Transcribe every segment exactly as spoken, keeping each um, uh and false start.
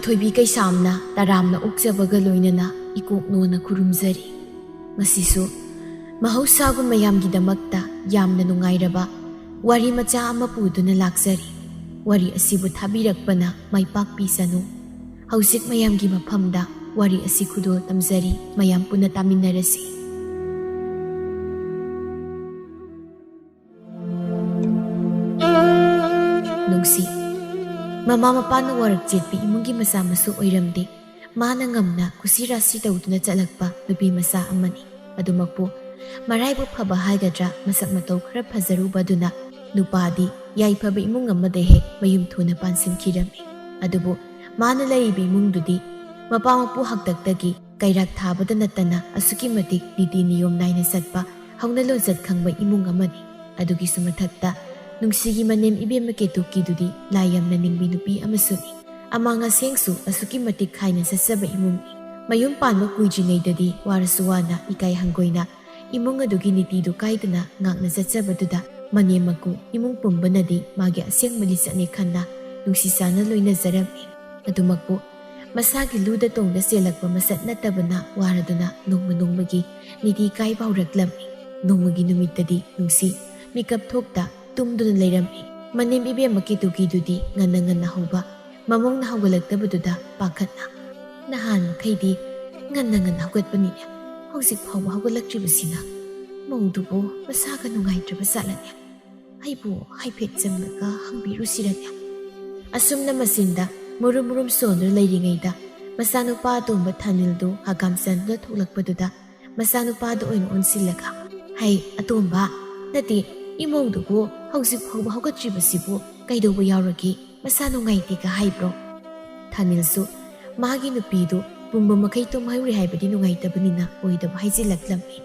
ꯊꯣꯏꯕꯤ ꯀꯩꯁꯥꯝꯅ ꯇꯔꯥꯝꯅ ꯑꯣꯛꯆꯕꯒ ꯂꯣꯏꯅꯅ ꯏꯀꯣꯛ ꯅꯣꯟꯅ ꯈꯨꯔꯨꯝꯖꯔꯤ꯫ ꯉꯁꯤꯁꯨ ꯃꯍꯧꯁꯥꯒꯨꯝ ꯃꯌꯥꯝꯒꯤꯗꯃꯛꯇ ꯌꯥꯝꯅ ꯅꯨꯡꯉꯥꯏꯔꯕ ꯋꯥꯔꯤ ꯃꯆꯥ ꯑꯃ ꯄꯨꯗꯨꯅ ꯂꯥꯛꯆꯔꯤ꯫ ꯋꯥꯔꯤ ꯑꯁꯤꯕꯨ ꯊꯥꯕꯤꯔꯛꯄꯅ ꯃꯥꯏ ꯄꯥꯛꯄꯤꯁꯅꯨ꯫ ꯍꯧꯖꯤꯛ ꯃꯌꯥꯝꯒꯤ ꯃꯐꯝꯗ ꯋꯥꯔꯤ ꯑꯁꯤ ꯈꯨꯗꯣꯜ ꯇꯝꯖꯔꯤ, ꯃꯌꯥꯝ ꯄꯨꯟꯅ ꯇꯥꯃꯤꯟꯅꯔꯁꯤ꯫ ꯅꯨꯡꯁꯤ꯫ ꯃꯃꯥ ꯃꯄꯥꯅ ꯋꯥꯔꯛ ꯆꯦꯠꯄꯤ ꯏꯃꯨꯡꯒꯤ ꯃꯆꯥ ꯃꯁꯨ ꯑꯣꯏꯔꯝꯗꯦ꯫ ꯃꯥꯅ ꯉꯝꯅ ꯀꯨꯁꯤ ꯔꯥꯁꯤ ꯇꯧꯗꯨꯅ ꯆꯠꯂꯛꯄ ꯅꯨꯄꯤ ꯃꯆꯥ ꯑꯃꯅꯤ꯫ ꯑꯗꯨꯃꯛꯄꯨ ꯃꯔꯥꯏꯕꯛ ꯐꯕ ꯍꯥꯏꯒꯗ꯭ꯔꯥ, ꯃꯁꯛ ꯃꯇꯧ ꯈꯔ ꯐꯖꯔꯨꯕꯗꯨꯅ ꯅꯨꯄꯥꯗꯤ ꯌꯥꯏꯐꯕ ꯏꯃꯨꯡ ꯑꯃꯗ ꯍꯦꯛ ꯃꯌꯨꯝ ꯊꯨꯅ ꯄꯥꯟꯁꯤꯟꯈꯤꯔꯝꯃꯤ꯫ ꯑꯗꯨꯕꯨ ꯃꯥꯅ ꯂꯩꯔꯤꯕ ꯏꯃꯨꯡꯗꯨꯗꯤ ꯃꯄꯥ ꯃꯄꯨ ꯍꯥꯛꯇꯛꯇꯒꯤ ꯀꯩꯔꯥꯛ ꯊꯥꯕꯗ ꯅꯠꯇꯅ ꯑꯁꯨꯛꯀꯤ ꯃꯇꯤꯛ ꯅꯤꯇꯤ ꯅꯤꯌꯣꯝ ꯅꯥꯏꯅ ꯆꯠꯄ ꯍꯧꯅ ꯂꯣꯟꯆꯠ ꯈꯪꯕ ꯏꯃꯨꯡ ꯑꯃꯅꯤ꯫ ꯑꯗꯨꯒꯤꯁꯨ ꯃꯊꯛꯇ ꯅꯨꯡꯁꯤꯒꯤ ꯃꯅꯦꯝ ꯏꯕꯦꯝꯃ ꯀꯦꯇꯨꯀꯤꯗꯨꯗꯤ ꯂꯥꯏ ꯌꯥꯝꯅ ꯅꯤꯡꯕꯤ ꯅꯨꯄꯤ ꯑꯃꯁꯨꯅꯤ꯫ ꯑꯃꯥꯡ ꯑꯁꯦꯡꯁꯨ ꯑꯁꯨꯛꯀꯤ ꯃꯇꯤꯛ ꯈꯥꯏꯅ ꯆꯠꯆꯕ ꯏꯃꯨꯡꯅꯤ꯫ ꯃꯌꯨꯝ ꯄꯥꯟꯕ ꯀꯨꯏꯗ꯭ꯔꯤꯉꯩꯗꯗꯤ ꯋꯥꯔꯁꯨ ꯋꯥꯅ ꯏꯀꯥꯏ ꯍꯪꯒꯣꯏꯅ ꯏꯃꯨꯡ ꯑꯗꯨꯒꯤ ꯅꯤꯇꯤꯗꯨ ꯀꯥꯏꯗꯅ ꯉꯥꯛꯅ ꯆꯠꯆꯕꯗꯨꯗ ꯃꯅꯦꯝ ꯃꯀꯨ ꯏꯃꯨꯡ ꯄꯨꯝꯕꯅꯗꯤ ꯃꯥꯒꯤ ꯑꯁꯦꯡꯕ ꯂꯤꯆꯠꯅꯦ ꯈꯟꯅ ꯅꯨꯡꯁꯤ ꯆꯥꯟꯅ ꯂꯣꯏꯅꯖꯔꯝꯃꯤ꯫ ꯑꯗꯨꯃꯛꯄꯨ ꯃꯁꯥꯒꯤ ꯂꯨꯗ ꯇꯣꯡꯗ ꯆꯦꯜꯂꯛꯄ ꯃꯁꯛ ꯅꯠꯇꯕꯅ ꯋꯥꯔꯗꯨꯅ ꯅꯣꯡꯃ ꯅꯣꯡꯃꯒꯤ ꯅꯤꯇꯤ ꯀꯥꯏꯕ ꯍꯧꯔꯛꯂꯝꯃꯤ꯫ ꯅꯣꯡꯃꯒꯤ ꯅꯨꯃꯤꯠꯇꯗꯤ ꯅꯨꯡꯁꯤ ꯃꯤꯀꯞ ꯊꯣꯛꯇ ꯇꯨꯝꯗꯨꯅ ꯂꯩꯔꯝꯃꯤ꯫ ꯃꯅꯦꯝ ꯏꯕꯦꯝꯃ ꯀꯦꯇꯨꯀꯤꯗꯨꯗꯤ ꯉꯟꯅ ꯉꯟꯅ ꯍꯧꯕ ꯃꯃꯧꯅ ꯍꯧꯒꯠꯂꯛꯇꯕꯗꯨꯗ ꯄꯥꯈꯠꯅ, "ꯅꯍꯥꯟ ꯃꯈꯩꯗꯤ ꯉꯟꯅ ꯉꯟꯅ ꯍꯧꯒꯠꯄꯅꯤꯅꯦ, ꯍꯧꯖꯤꯛ ꯐꯥꯎꯕ ꯍꯧꯒꯠꯂꯛꯇ꯭ꯔꯤꯕꯁꯤꯅ? ꯃꯧꯗꯨꯕꯨ ꯃꯁꯥꯒ ꯅꯨꯡꯉꯥꯏꯇ꯭ꯔꯕ ꯖꯥꯠꯂꯅꯦ? ꯑꯩꯕꯨ ꯍꯥꯏꯐꯦꯠ ꯆꯪꯂꯒ ꯍꯪꯕꯤꯔꯨꯁꯤꯔꯅꯦ?" ꯑꯁꯨꯝꯅ ꯃꯆꯤꯟꯗ ꯃꯨꯔꯨꯝ ꯃꯨꯔꯨꯝ ꯁꯣꯟꯗꯨꯅ ꯂꯩꯔꯤꯉꯩꯗ ꯃꯆꯥꯅꯨꯄꯥ ꯑꯇꯣꯝꯕ ꯊꯥꯅꯤꯜꯗꯨ ꯍꯀꯥꯝ ꯆꯟꯗꯨꯅ ꯊꯣꯛꯂꯛꯄꯗꯨꯗ ꯃꯆꯥꯅꯨꯄꯥꯗ ꯑꯣꯏꯅ ꯑꯣꯟꯁꯤꯜꯂꯒ, "ꯍꯩ, ꯑꯇꯣꯝꯕ, ꯅꯠꯇꯦ, ꯏꯃꯧꯗꯨꯕꯨ ꯍꯧꯖꯤꯛ ꯐꯥꯎꯕ ꯍꯧꯒꯠꯇ꯭ꯔꯤꯕꯁꯤꯕꯨ ꯀꯩꯗꯧꯕ ꯌꯥꯎꯔꯒꯦ? ꯃꯁꯥ ꯅꯨꯡꯉꯥꯏꯇꯦꯒ ꯍꯥꯏꯕ꯭ꯔꯣ?" ꯊꯥꯅꯤꯜꯁꯨ ꯃꯥꯒꯤ ꯅꯨꯄꯤꯗꯨ ꯄꯨꯝꯕ ꯃꯈꯩ ꯇꯨꯝꯍꯧꯔꯦ ꯍꯥꯏꯕꯗꯤ ꯅꯨꯡꯉꯥꯏꯇꯕꯅꯤꯅ ꯑꯣꯏꯗꯕ ꯍꯥꯏꯖꯤꯜꯂꯛꯂꯝꯃꯤ꯫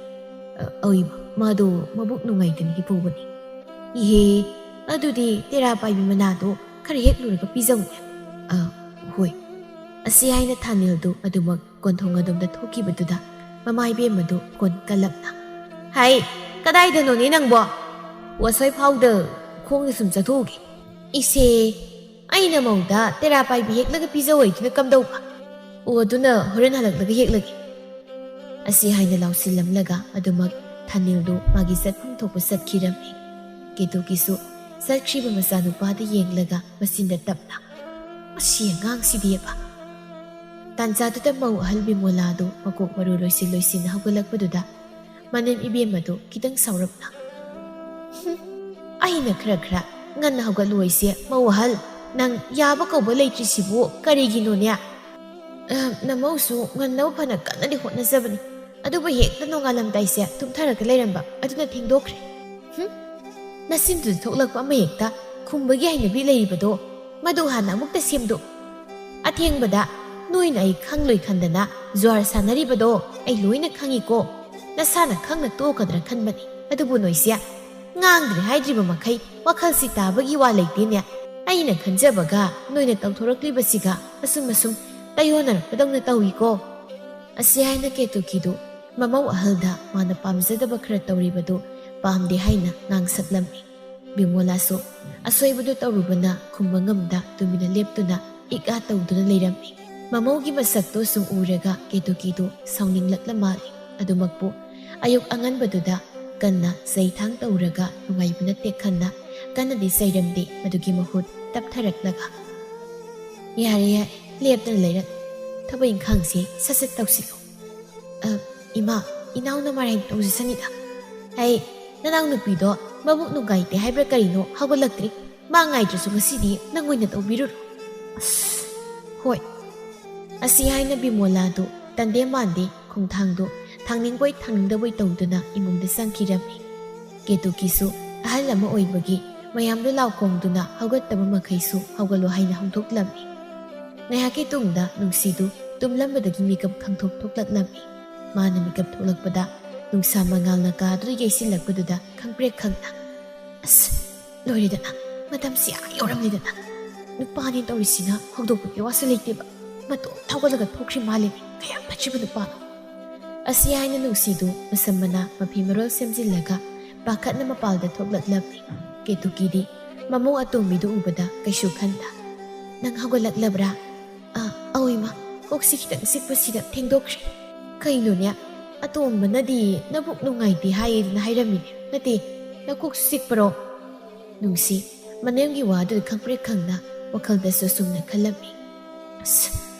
"ꯑ, ꯑꯣꯏ, ꯃꯥꯗꯣ ꯃꯕꯨꯛ ꯅꯨꯡꯉꯥꯏꯇꯅ ꯍꯤꯞꯄꯧꯕꯅꯤ꯫" "ꯏꯍꯦ, ꯑꯗꯨꯗꯤ ꯇꯦꯔꯥ ꯄꯥꯏꯕꯤ ꯃꯅꯥꯗꯣ ꯈꯔ ꯍꯦꯛꯂꯨꯔꯒ ꯄꯤꯖꯧꯅꯦ꯫" "ꯑ, ꯍꯣꯏ꯫" ꯑꯁꯤ ꯍꯥꯏꯅ ꯊꯥꯅꯤꯜꯗꯨ ꯑꯗꯨꯃꯛ ꯀꯣꯟꯊꯣꯡ ꯑꯗꯣꯝꯗ ꯊꯣꯛꯈꯤꯕꯗꯨꯗ ꯃꯃꯥ ꯏꯕꯦꯝꯃꯗꯨ ꯀꯣꯟ ꯀꯜꯂꯞꯅ, "ꯍꯥꯏ, ꯀꯗꯥꯏꯗꯅꯣꯅꯦ ꯅꯪꯕꯣ?" "ꯋꯥꯁꯣꯏ ꯐꯥꯎꯗ ꯈꯣꯡꯅ ꯁꯨꯝ ꯆꯠꯊꯣꯛꯎꯒꯦ꯫" "ꯏꯁꯦ, "ꯑꯩꯅ ꯃꯧꯗ ꯇꯦꯔꯥ ꯄꯥꯏꯕꯤ ꯍꯦꯛꯂꯒ ꯄꯤꯖꯧ ꯍꯥꯏꯗꯨꯅ ꯀꯝꯗꯧꯕ? ꯑꯣ, ꯑꯗꯨꯅ ꯍꯣꯔꯦꯟ ꯍꯜꯂꯛꯂꯒ ꯍꯦꯛꯂꯒꯦ"꯫ ꯑꯁꯤ ꯍꯥꯏꯅ ꯂꯥꯎꯁꯤꯜꯂꯝꯂꯒ ꯑꯗꯨꯃꯛ ꯊꯥꯅꯤꯜꯗꯨ ꯃꯥꯒꯤ ꯆꯠꯐꯝ ꯊꯣꯛꯄ ꯆꯠꯈꯤꯔꯝꯃꯤ꯫ ꯀꯦꯇꯨꯀꯤꯁꯨ ꯆꯠꯈ꯭ꯔꯤꯕ ꯃꯆꯥꯅꯨꯄꯥꯗ ꯌꯦꯡꯂꯒ ꯃꯆꯤꯟꯗ ꯇꯞꯅ, "ꯃꯁꯤ ꯑꯉꯥꯡꯁꯤꯗꯤꯑꯕ"꯫ ꯇꯥꯟꯖꯥꯗꯨꯗ ꯃꯧ ꯑꯍꯜ ꯕꯤꯃꯣꯂꯥꯗꯨ ꯃꯀꯣꯛ ꯃꯔꯨ ꯂꯣꯏꯁꯤꯟ ꯂꯣꯏꯁꯤꯟꯅ ꯍꯧꯒꯠꯂꯛꯄꯗꯨꯗ ꯃꯅꯦꯝ ꯏꯕꯦꯝꯃꯗꯨ ꯈꯤꯇꯪ ꯁꯥꯎꯔꯞꯅ, "ꯍꯨꯝ, ꯑꯩꯅ ꯈꯔ ꯈꯔ ꯉꯟꯅ ꯍꯧꯒꯠꯂꯨ ꯍꯥꯏꯁꯦ, ꯃꯧ ꯑꯍꯜ, ꯅꯪ ꯌꯥꯕ ꯀꯧꯕ ꯂꯩꯇ꯭ꯔꯤꯁꯤꯕꯨ ꯀꯔꯤꯒꯤꯅꯣꯅꯦ?" "ꯑ, ꯅꯃꯧꯁꯨ ꯉꯟꯅꯕ ꯐꯅ ꯀꯟꯅꯗꯤ ꯍꯣꯠꯅꯖꯕꯅꯤ, ꯑꯗꯨꯕꯨ ꯍꯦꯛꯇ ꯅꯣꯡꯉꯥꯜꯂꯝꯗꯥꯏꯁꯦ ꯇꯨꯝꯊꯔꯒ ꯂꯩꯔꯝꯕ, ꯑꯗꯨꯅ ꯊꯦꯡꯗꯣꯛꯈ꯭ꯔꯦ"꯫ "ꯍꯨꯝ, ꯅꯆꯤꯟꯗꯨꯗ ꯊꯣꯛꯂꯛꯄ ꯑꯃ ꯍꯦꯛꯇ ꯈꯨꯝꯕꯒꯤ ꯍꯩꯅꯕꯤ ꯂꯩꯔꯤꯕꯗꯣ, ꯃꯗꯨ ꯍꯥꯟꯅ ꯑꯃꯨꯛꯇ ꯁꯦꯝꯗꯣꯛ꯫ ꯑꯊꯦꯡꯕꯗ ꯅꯣꯏꯅ ꯑꯩ ꯈꯪꯂꯣꯏ ꯈꯟꯗꯅ ꯖꯨꯋꯥꯔ ꯁꯥꯟꯅꯔꯤꯕꯗꯣ ꯑꯩ ꯂꯣꯏꯅ ꯈꯪꯉꯤꯀꯣ꯫ ꯅꯁꯥꯅ ꯈꯪꯅ ꯇꯣꯛꯀꯗ꯭ꯔꯥ ꯈꯟꯕꯅꯤ, ꯑꯗꯨꯕꯨ ꯅꯣꯏꯁꯦ ꯉꯥꯡꯗ꯭ꯔꯦ ꯍꯥꯏꯗ꯭ꯔꯤꯕ ꯃꯈꯩ ꯋꯥꯈꯜꯁꯤ ꯇꯥꯕꯒꯤ ꯋꯥ ꯂꯩꯇꯦꯅꯦ꯫ ꯑꯩꯅ ꯈꯟꯖꯕꯒ ꯅꯣꯏꯅ ꯇꯧꯊꯣꯔꯛꯂꯤꯕꯁꯤꯒ ꯑꯁꯨꯝ ꯑꯁꯨꯝ ꯇꯩꯌꯣꯟꯅꯔꯛꯄꯗꯧꯅ ꯇꯧꯏꯀꯣ"꯫ ꯑꯁꯤ ꯍꯥꯏꯅ ꯀꯦꯇꯨꯀꯤꯗꯨ ꯃꯃꯧ ꯑꯍꯜꯗ ꯃꯥꯅ ꯄꯥꯝꯖꯗꯕ ꯈꯔ ꯇꯧꯔꯤꯕꯗꯨ ꯄꯥꯝꯗꯦ ꯍꯥꯏꯅ ꯉꯥꯡꯁꯛꯂꯝꯃꯤ꯫ ꯕꯤꯃꯣꯂꯥꯁꯨ ꯑꯁꯣꯏꯕꯗꯨ ꯇꯧꯔꯨꯕꯅ ꯈꯨꯝꯕ ꯉꯝꯗ ꯇꯨꯃꯤꯟꯅ ꯂꯦꯞꯇꯨꯅ ꯏꯛ ꯑꯥ ꯇꯧꯗꯨꯅ ꯂꯩꯔꯝꯃꯤ꯫ ꯃꯃꯧꯒꯤ ꯃꯁꯛꯇꯨ ꯁꯨꯝ ꯎꯔꯒ ꯀꯦꯇꯨꯀꯤꯗꯨ ꯁꯥꯎꯅꯤꯡꯂꯛꯂ ꯃꯥꯜꯂꯤ꯫ ꯑꯗꯨꯃꯛꯄꯨ ꯑꯌꯨꯛ ꯑꯉꯟꯕꯗꯨꯗ ꯀꯟꯅ ꯆꯩꯊꯥꯡ ꯇꯧꯔꯒ ꯅꯨꯡꯉꯥꯏꯕꯅ ꯇꯦꯛꯈꯟꯅ ꯀꯟꯅꯗꯤ ꯆꯩꯔꯝꯗꯦ, ꯃꯗꯨꯒꯤ ꯃꯍꯨꯠ ꯇꯞꯊꯔꯛꯂꯒ, "ꯌꯥꯔꯦ, ꯌꯥꯔꯦ, ꯂꯦꯞꯇꯅ ꯂꯩꯔꯛ, ꯊꯕꯛ ꯏꯪꯈꯥꯡꯁꯦ ꯁꯠ ꯁꯠ ꯇꯧꯁꯤꯜꯂꯨ꯫ ꯑ, ꯏꯃꯥ, ꯏꯅꯥꯎꯅ ꯃꯔꯥꯏ ꯇꯧꯖꯁꯅꯤꯗ꯫ ꯑꯩ ꯅꯅꯥꯎ ꯅꯨꯄꯤꯗꯣ ꯃꯕꯨꯛ ꯅꯨꯡꯉꯥꯏꯇꯦ ꯍꯥꯏꯕ꯭ꯔꯥ ꯀꯔꯤꯅꯣ ꯍꯧꯒꯠꯂꯛꯇ꯭ꯔꯤ꯫ ꯃꯥ ꯉꯥꯏꯗ꯭ꯔꯁꯨ ꯉꯁꯤꯗꯤ ꯅꯪ ꯑꯣꯏꯅ ꯇꯧꯕꯤꯔꯨꯔꯣ"꯫ "ꯑꯁ, ꯍꯣꯏ"꯫ ꯑꯁꯤ ꯍꯥꯏꯅ ꯕꯤꯃꯣꯂꯥꯗꯨ ꯇꯟꯗꯦ ꯃꯥꯟꯗꯦ ꯈꯣꯡꯊꯥꯡꯗꯨ ꯊꯥꯡꯅꯤꯡꯕꯣꯏ ꯊꯥꯡꯅꯤꯡꯗꯕꯣꯏ ꯇꯧꯗꯨꯅ ꯏꯃꯨꯡꯗ ꯆꯪꯈꯤꯔꯝꯃꯤ꯫ ꯀꯦꯇꯨꯀꯤꯁꯨ ꯑꯍꯜ ꯑꯃ ꯑꯣꯏꯕꯒꯤ ꯃꯌꯥꯝꯗꯨ ꯂꯥꯎ ꯈꯣꯡꯗꯨꯅ ꯍꯧꯒꯠꯇꯕ ꯃꯈꯩꯁꯨ ꯍꯧꯒꯠꯂꯣ ꯍꯥꯏꯅ ꯍꯧꯗꯣꯛꯂꯝꯃꯤ꯫ ꯉꯥꯏꯍꯥꯛꯀꯤ ꯇꯨꯡꯗ ꯅꯨꯡꯁꯤꯗꯨ ꯇꯨꯝꯂꯝꯕꯗꯒꯤ ꯃꯤꯀꯞ ꯈꯪꯊꯣꯛ ꯊꯣꯛꯂꯛꯂꯝꯃꯤ꯫ ꯃꯥꯅ ꯃꯤꯀꯞ ꯊꯣꯛꯂꯛꯄꯗ ꯅꯨꯡꯁꯥ ꯃꯉꯥꯜꯅ ꯀꯥꯗꯨꯗ ꯌꯩꯁꯤꯜꯂꯛꯄꯗꯨꯗ ꯈꯪꯄ꯭ꯔꯦꯛ ꯈꯪꯅ, "ꯑꯁ, ꯂꯣꯏꯔꯦꯗꯅ, ꯃꯇꯝꯁꯤ ꯑꯥ ꯌꯧꯔꯝꯂꯦꯗꯅ꯫ ꯅꯨꯄꯥꯅꯤ ꯇꯧꯔꯤꯁꯤꯅ ꯍꯧꯗꯣꯛꯄꯒꯤ ꯋꯥꯁꯨ ꯂꯩꯇꯦꯕ꯫ ꯃꯇꯣꯝ ꯊꯧꯒꯠꯂꯒ ꯊꯣꯛꯈ꯭ꯔꯤ ꯃꯥꯜꯂꯦꯅꯦ, ꯀꯌꯥꯝ ꯐꯠꯇ꯭ꯔꯤꯕ ꯅꯨꯄꯥꯅꯣ"꯫ ꯑꯁꯤ ꯍꯥꯏꯅ ꯅꯨꯡꯁꯤꯗꯨ ꯃꯁꯝ ꯃꯅꯥ ꯃꯐꯤ ꯃꯔꯣꯜ ꯁꯦꯝꯖꯤꯜꯂꯒ ꯄꯥꯈꯠꯅ ꯃꯄꯥꯜꯗ ꯊꯣꯛꯂꯛꯂꯝꯃꯤ꯫ ꯀꯦꯇꯨꯀꯤꯗꯤ ꯃꯃꯧ ꯑꯇꯣꯝꯕꯤꯗꯨ ꯎꯕꯗ ꯀꯩꯁꯨ ꯈꯟꯗ "ꯅꯪ ꯍꯧꯒꯠꯂꯛꯂꯕ꯭ꯔꯥ?" "ꯑ, ꯑꯧ ꯏꯃꯥ, ꯀꯣꯛꯁꯤ ꯈꯤꯇꯪ ꯆꯤꯛꯄꯁꯤꯗ ꯊꯦꯡꯗꯣꯛꯈ꯭ꯔꯦ꯫" "ꯀꯩꯅꯣꯅꯦ, ꯑꯇꯣꯝꯕꯅꯗꯤ ꯅꯕꯨꯛ ꯅꯨꯡꯉꯥꯏꯇꯦ ꯍꯥꯏꯌꯦꯗꯅ ꯍꯥꯏꯔꯝꯃꯤꯅꯦ꯫ ꯅꯠꯇꯦ, ꯅꯀꯣꯛꯁꯨ ꯆꯤꯛꯄꯔꯣ?" ꯅꯨꯡꯁꯤ ꯃꯅꯦꯝꯒꯤ ꯋꯥꯗꯨꯗ ꯈꯪꯄ꯭ꯔꯦꯛ ꯈꯪꯅ ꯋꯥꯈꯜꯗꯁꯨ ꯑꯁꯨꯝꯅ ꯈꯜꯂꯝꯃꯤ꯫ "ꯑꯁ,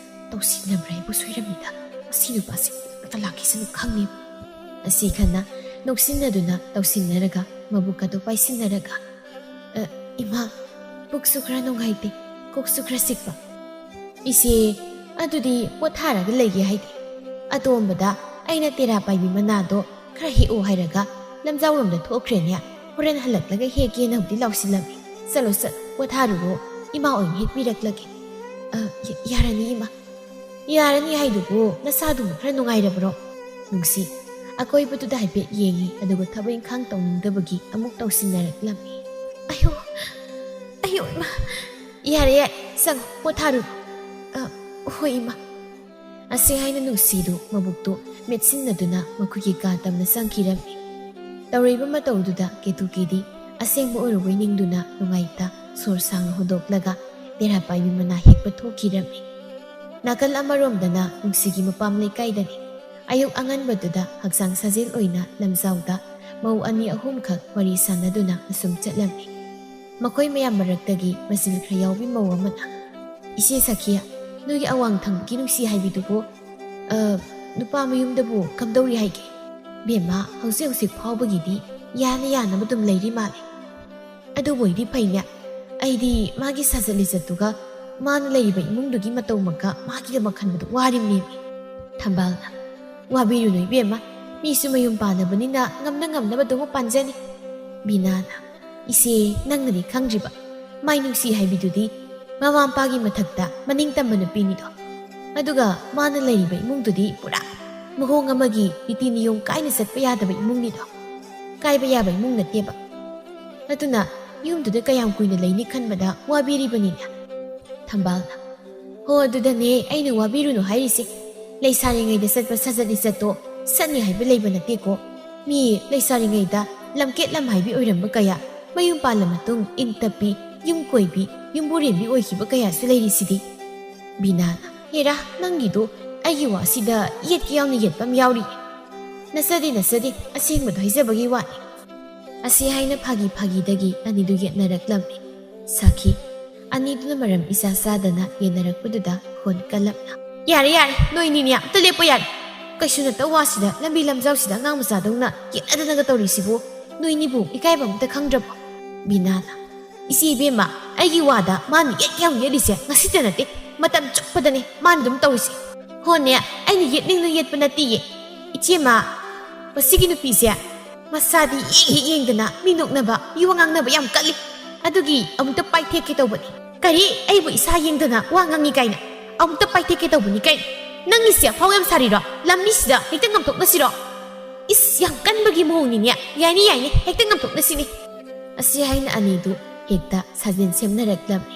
ꯇꯧꯁꯤꯟꯅꯕ꯭ꯔꯥ ꯍꯥꯏꯕꯨ ꯁꯣꯏꯔꯝꯃꯤꯗ꯫ ꯃꯁꯤ ꯅꯨꯄꯥꯁꯤ ꯈꯛꯇ ꯂꯥꯛꯈꯤꯁꯅꯨ ꯈꯪꯉꯤ꯫" ꯑꯁꯤ ꯈꯟꯅ ꯅꯣꯛꯁꯤꯟꯅꯗꯨꯅ ꯇꯧꯁꯤꯟꯅꯔꯒ ꯃꯕꯨꯛ ꯑꯗꯨ ꯄꯥꯏꯁꯤꯟꯅꯔꯒ, "ꯑ, ꯏꯃꯥ, ꯄꯨꯛꯁꯨ ꯈꯔ ꯅꯨꯡꯉꯥꯏꯇꯦ, ꯀꯣꯛꯁꯨ ꯈꯔ ꯆꯤꯛꯄ꯫" "ꯏꯆꯦ, ꯑꯗꯨꯗꯤ ꯄꯣꯊꯥꯔꯒ ꯂꯩꯒꯦ ꯍꯥꯏꯗꯦ꯫ ꯑꯇꯣꯝꯕꯗ ꯑꯩꯅ ꯇꯦꯔꯥ ꯄꯥꯏꯕꯤ ꯃꯅꯥꯗꯣ ꯈꯔ ꯍꯦꯛꯑꯣ ꯍꯥꯏꯔꯒ ꯂꯝꯖꯥꯎꯔꯣꯝꯗ ꯊꯣꯛꯈ꯭ꯔꯦꯅꯦ꯫ ꯍꯣꯔꯦꯟ ꯍꯜꯂꯛꯂꯒ ꯍꯦꯛꯀꯦꯅ ꯍꯧꯗꯤ ꯂꯥꯎꯁꯤꯜꯂꯝꯃꯤ꯫ ꯆꯠꯂꯣ, ꯆꯠ, ꯄꯣꯊꯥꯔꯨꯔꯣ, ꯏꯃꯥ ꯑꯣꯏꯅ ꯍꯦꯛꯄꯤꯔꯛꯂꯒꯦ꯫" "ꯑ, ꯌ-, ꯌꯥꯔꯅꯤ ꯏꯃꯥ꯫" "ꯌꯥꯔꯅꯤ ꯍꯥꯏꯗꯨꯕꯨ ꯅꯁꯥꯗꯨꯕꯨ ꯈꯔ ꯅꯨꯡꯉꯥꯏꯔꯕ꯭ꯔꯣ?" ꯅꯨꯡꯁꯤ ꯑꯀꯣꯏꯕꯗꯨꯗ ꯍꯥꯏꯐꯦꯠ ꯌꯦꯡꯉꯤ, ꯑꯗꯨꯒ ꯊꯕꯛ ꯏꯪꯈꯥꯡ ꯇꯧꯅꯤꯡꯗꯕꯒꯤ ꯑꯃꯨꯛ ꯇꯧꯁꯤꯟꯅꯔꯛꯂꯝꯃꯤ꯫ "ꯑꯌꯣ, ꯑꯌꯣ ꯏꯃꯥ, ꯌꯥꯔꯦ, ꯌꯥꯔꯦ, ꯆꯪꯉꯣ, ꯄꯣꯊꯥꯔꯨꯔꯣ꯫" "ꯑ, ꯍꯣꯏ ꯏꯃꯥ꯫" ꯑꯁꯤ ꯍꯥꯏꯅ ꯅꯨꯡꯁꯤꯗꯨ ꯃꯕꯨꯛꯇꯨ ꯃꯦꯠꯁꯤꯟꯅꯗꯨꯅ ꯃꯈꯣꯏꯒꯤ ꯀꯥ ꯇꯝꯅ ꯆꯪꯈꯤꯔꯝꯃꯤ꯫ ꯇꯧꯔꯤꯕ ꯃꯇꯧꯗꯨꯗ ꯀꯦꯇꯨꯀꯤꯗꯤ ꯑꯁꯦꯡꯕ ꯑꯣꯏꯔꯨꯕꯩ ꯅꯤꯡꯗꯨꯅ ꯅꯨꯡꯉꯥꯏꯇ ꯁꯣꯔ ꯁꯥꯡꯅ ꯍꯣꯟꯗꯣꯛꯂꯒ ꯇꯦꯔꯥ ꯄꯥꯏꯕꯤ ꯃꯅꯥ ꯍꯦꯛꯄ ꯊꯣꯛꯈꯤꯔꯝꯃꯤ꯫ ꯅꯥꯀꯜ ꯑꯃꯔꯣꯝꯗꯅ ꯅꯨꯡꯁꯤꯒꯤ ꯃꯄꯥꯝ ꯂꯩꯀꯥꯏꯗꯅꯤ꯫ ꯑꯌꯨꯛ ꯑꯉꯟꯕꯗꯨꯗ ꯍꯛꯆꯥꯡ ꯁꯥꯖꯦꯜ ꯑꯣꯏꯅ ꯂꯝꯖꯥꯎꯗ ꯃꯧ ꯑꯅꯤ ꯑꯍꯨꯝꯈꯛ ꯋꯥꯔꯤ ꯁꯥꯟꯅꯗꯨꯅ ꯑꯁꯨꯝ ꯆꯠꯂꯝꯃꯤ꯫ ꯃꯈꯣꯏ ꯃꯌꯥꯝ ꯃꯔꯛꯇꯒꯤ ꯃꯆꯤꯜ ꯈꯔ ꯌꯥꯎꯕꯤ ꯃꯧ ꯑꯃꯅ, "ꯏꯆꯦ ꯁꯈꯤꯌꯥ, ꯅꯣꯏꯒꯤ ꯑꯋꯥꯡ ꯊꯪꯕꯒꯤ ꯅꯨꯡꯁꯤ ꯍꯥꯏꯕꯤꯗꯨꯕꯨ, ꯑ, ꯅꯨꯄꯥ ꯃꯌꯨꯝꯗꯕꯨ ꯀꯝꯗꯧꯔꯤ ꯍꯥꯏꯒꯦ?" "ꯕꯦꯝꯃ, ꯍꯧꯖꯤꯛ ꯍꯧꯖꯤꯛ ꯐꯥꯎꯕꯒꯤꯗꯤ ꯌꯥꯅ ꯌꯥꯅꯕ ꯑꯗꯨꯝ ꯂꯩꯔꯤ ꯃꯥꯜꯂꯦ꯫" "ꯑꯗꯨꯕꯨ ꯑꯣꯏꯗꯤ ꯐꯩꯅꯦ꯫ ꯑꯩꯗꯤ ꯃꯥꯒꯤ ꯁꯥꯖꯠ ꯂꯤꯆꯠꯇꯨꯒ ꯃꯥꯅ ꯂꯩꯔꯤꯕ ꯏꯃꯨꯡꯗꯨꯒꯤ ꯃꯇꯧꯃꯛꯀ ꯃꯥꯒꯤꯗꯃꯛ ꯈꯟꯕꯗ ꯋꯥꯔꯤꯕꯅꯦꯃꯤ꯫" ꯊꯝꯕꯥꯜꯅ, "ꯋꯥꯕꯤꯔꯨꯅꯨ ꯏꯕꯦꯝꯃ, ꯃꯤꯁꯨ ꯃꯌꯨꯝ ꯄꯥꯟꯅꯕꯅꯤꯅ ꯉꯝꯅ ꯉꯝꯅꯕ ꯑꯗꯨꯝ ꯄꯥꯟꯖꯅꯤ꯫" ꯕꯤꯅꯥꯅ, "ꯏꯆꯦ, ꯅꯪꯅꯗꯤ ꯈꯪꯗ꯭ꯔꯤꯕ, ꯃꯥꯏ ꯅꯨꯡꯁꯤ ꯍꯥꯏꯕꯤꯗꯨꯗꯤ ꯃꯃꯥ ꯃꯄꯥꯒꯤ ꯃꯊꯛꯇ ꯃꯅꯤꯡ ꯇꯝꯕ ꯅꯨꯄꯤꯅꯤꯗꯣ꯫ ꯑꯗꯨꯒ ꯃꯥꯅ ꯂꯩꯔꯤꯕ ꯏꯃꯨꯡꯗꯨꯗꯤ ꯄꯨꯔꯥ ꯃꯑꯣꯡ ꯑꯃꯒꯤ ꯅꯤꯇꯤ ꯅꯤꯌꯣꯝ ꯀꯥꯏꯅ ꯆꯠꯄ ꯌꯥꯗꯕ ꯏꯃꯨꯡꯅꯤꯗꯣ꯫ ꯀꯥꯏꯕ ꯌꯥꯕ ꯏꯃꯨꯡ ꯅꯠꯇꯦꯕ꯫ ꯑꯗꯨꯅ ꯌꯨꯝꯗꯨꯗ ꯀꯌꯥꯝ ꯀꯨꯏꯅ ꯂꯩꯅꯤ ꯈꯟꯕꯗ ꯋꯥꯕꯤꯔꯤꯕꯅꯤꯅꯦ꯫" ꯊꯝꯕꯥꯜꯅ, "ꯍꯣ, ꯑꯗꯨꯗꯅꯦ ꯑꯩꯅ ꯋꯥꯕꯤꯔꯨꯅꯨ ꯍꯥꯏꯔꯤꯁꯦ꯫ ꯂꯩꯁꯥꯔꯤꯉꯩꯗ ꯆꯠꯄ ꯁꯥꯖꯠ ꯂꯤꯆꯠꯇꯣ ꯁꯠꯅꯤ ꯍꯥꯏꯕ ꯂꯩꯕ ꯅꯠꯇꯦꯀꯣ꯫ ꯃꯤ ꯂꯩꯁꯥꯔꯤꯉꯩꯗ ꯂꯝꯀꯦꯠ ꯂꯝꯍꯥꯏꯕꯤ ꯑꯣꯏꯔꯝꯕ ꯀꯌꯥ ꯃꯌꯨꯝ ꯄꯥꯜꯂ ꯃꯇꯨꯡ ꯏꯪ ꯇꯞꯄꯤ, ꯌꯨꯝ ꯀꯣꯏꯕꯤ, ꯌꯨꯝꯕꯨꯔꯦꯝꯕꯤ ꯑꯣꯏꯈꯤꯕ ꯀꯌꯥꯁꯨ ꯂꯩꯔꯤꯁꯤꯗꯤ꯫ ꯕꯤꯅꯥꯅ, "ꯍꯦꯔꯥ, ꯅꯪꯒꯤꯗꯨ ꯑꯩꯒꯤ ꯋꯥꯁꯤꯗ ꯌꯦꯠꯀꯦ ꯌꯥꯎꯅ ꯌꯦꯠꯄ ꯑꯃ ꯌꯥꯎꯔꯤ꯫ ꯅꯆꯗꯦ, ꯅꯆꯗꯦ, ꯑꯁꯦꯡꯕꯗꯣ ꯍꯥꯏꯖꯕꯒꯤ ꯋꯥꯅꯤ"꯫ ꯑꯁꯤ ꯍꯥꯏꯅ ꯐꯥꯒꯤ ꯐꯥꯒꯤꯗꯒꯤ ꯑꯅꯤꯗꯨ ꯌꯦꯠꯅꯔꯛꯂꯝꯃꯤ꯫ ꯁꯥꯈꯤ, ꯑꯅꯤꯗꯨꯅ ꯃꯔꯝ ꯏꯆꯥ ꯆꯥꯗꯅ ꯌꯦꯠꯅꯔꯛꯄꯗꯨꯗ ꯈꯣꯟ ꯀꯜꯂꯞꯅ, "ꯌꯥꯔꯦ, ꯌꯥꯔꯦ, ꯅꯣꯏꯅꯤꯅꯦ ꯑꯝꯇ ꯂꯦꯞꯄꯣ ꯌꯥꯔꯦ꯫ ꯀꯩꯁꯨ ꯅꯠꯇꯕ ꯋꯥꯁꯤꯗ ꯂꯝꯕꯤ ꯂꯝꯖꯥꯎꯁꯤꯗ ꯑꯉꯥꯡ ꯃꯆꯥꯗꯧꯅ ꯌꯦꯠꯅꯗꯅꯒ ꯇꯧꯔꯤꯁꯤꯕꯨ ꯅꯣꯏꯅꯤꯕꯨ ꯏꯀꯥꯏꯕ ꯑꯝꯇ ꯈꯪꯗ꯭ꯔꯕꯣ?" ꯕꯤꯅꯥꯅ, "ꯏꯆꯦ ꯏꯕꯦꯝꯃ, ꯑꯩꯒꯤ ꯋꯥꯗ ꯃꯥꯅ ꯌꯦꯠ ꯌꯥꯝ ꯌꯦꯠꯂꯤꯁꯦ ꯉꯁꯤꯇ ꯅꯠꯇꯦ, ꯃꯇꯝ ꯆꯨꯞꯄꯗꯅꯦ ꯃꯥꯅ ꯑꯗꯨꯝ ꯇꯧꯔꯤꯁꯦ꯫ ꯍꯣꯅꯦ, ꯑꯩꯅ ꯌꯦꯠꯅꯤꯡꯅ ꯌꯦꯠꯄ ꯅꯠꯇꯤꯌꯦ꯫ ꯏꯆꯦꯃ, ꯃꯁꯤꯒꯤ ꯅꯨꯄꯤꯁꯦ ꯃꯁꯥꯗꯤ ꯌꯦꯡ ꯍꯦꯛ ꯌꯦꯡꯗꯅ ꯃꯤ ꯅꯣꯛꯅꯕ, ꯃꯤ ꯋꯥ ꯉꯥꯡꯅꯕ ꯌꯥꯝ ꯀꯜꯂꯤ꯫ ꯑꯗꯨꯒꯤ ꯑꯃꯨꯛꯇ ꯄꯥꯏꯊꯦꯛꯀꯦ ꯇꯧꯕꯅꯤ"꯫ "ꯀꯔꯤ? ꯑꯩꯕꯨ ꯏꯁꯥ ꯌꯦꯡꯗꯅ ꯋꯥ ꯉꯥꯡꯉꯤ ꯀꯥꯏꯅ? ꯑꯃꯨꯛꯇ ꯄꯥꯏꯊꯦꯛꯀꯦ ꯇꯧꯕꯅꯤ ꯀꯥꯏꯅ? ꯅꯪꯒꯤꯁꯦ ꯑꯐꯥꯎ ꯌꯥꯝ ꯁꯥꯔꯤꯔꯣ? ꯂꯝꯕꯤꯁꯤꯗ ꯍꯦꯛꯇ ꯉꯝꯊꯣꯛꯅꯁꯤꯔꯣ? ꯏꯁ, ꯌꯥꯝ ꯀꯟꯕꯒꯤ ꯃꯑꯣꯡꯅꯤꯅꯦ꯫ ꯌꯥꯏꯅꯦ, ꯌꯥꯏꯅꯦ, ꯍꯦꯛꯇ ꯉꯝꯊꯣꯛꯅꯁꯤꯅꯦ"꯫ ꯑꯁꯤ ꯍꯥꯏꯅ ꯑꯅꯤꯗꯨ ꯍꯦꯛꯇ ꯁꯥꯖꯦꯜ ꯁꯦꯝꯅꯔꯛꯂꯝꯃꯤ꯫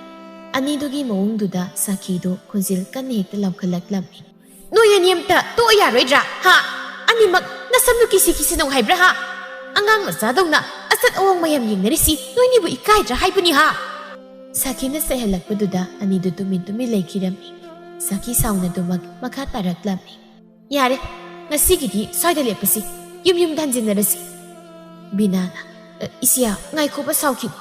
ꯑꯅꯤꯗꯨꯒꯤ ꯃꯑꯣꯡꯗꯨꯗ ꯁꯥꯈꯤꯗꯨ ꯈꯣꯟꯖꯦꯜ ꯀꯟꯅ ꯍꯦꯛꯇ ꯂꯥꯎꯈꯠꯂꯛꯂꯝꯃꯤ꯫ "ꯅꯣꯏ ꯑꯅꯤ ꯑꯝꯇ ꯇꯣꯛꯑ ꯌꯥꯔꯣꯏꯗ꯭ꯔꯥ? ꯍꯥ? ꯑꯅꯤꯃꯛ ꯅꯁꯝꯗꯨ ꯀꯤꯁꯤ ꯀꯤꯁꯤ ꯅꯧ ꯍꯥꯏꯕ꯭ꯔꯥ, ꯍꯥ? ꯑꯉꯥꯡ ꯃꯆꯥꯗꯧꯅ ꯑꯆꯠ ꯑꯋꯣꯡ ꯃꯌꯥꯝ ꯌꯦꯡꯅꯔꯤꯁꯤ ꯅꯣꯏꯅꯤꯕꯨ ꯏꯀꯥꯏꯗ꯭ꯔꯥ ꯍꯥꯏꯕꯅꯤ, ꯍꯥ?" ꯁꯥꯈꯤꯅ ꯆꯩꯍꯜꯂꯛꯄꯗꯨꯗ ꯑꯅꯤꯗꯨ ꯇꯨꯃꯤꯟ ꯇꯨꯃꯤꯟ ꯂꯩꯈꯤꯔꯝꯃꯤ꯫ ꯁꯥꯈꯤ ꯁꯥꯎꯅꯗꯨꯃꯛ ꯃꯈꯥ ꯇꯥꯔꯛꯂꯝꯃꯤ꯫ "ꯌꯥꯔꯦ, ꯉꯁꯤꯒꯤꯗꯤ ꯁ꯭ꯋꯥꯏꯗ ꯂꯦꯞꯄꯁꯤ, ꯌꯨꯝ ꯌꯨꯝꯗ ꯍꯟꯖꯤꯟꯅꯔꯁꯤ"꯫ ꯕꯤꯅꯥꯅ, "ꯑ, ꯏꯆꯦ, ꯉꯥꯏꯈꯣꯕ, ꯁꯥꯎꯈꯤꯅꯨ"꯫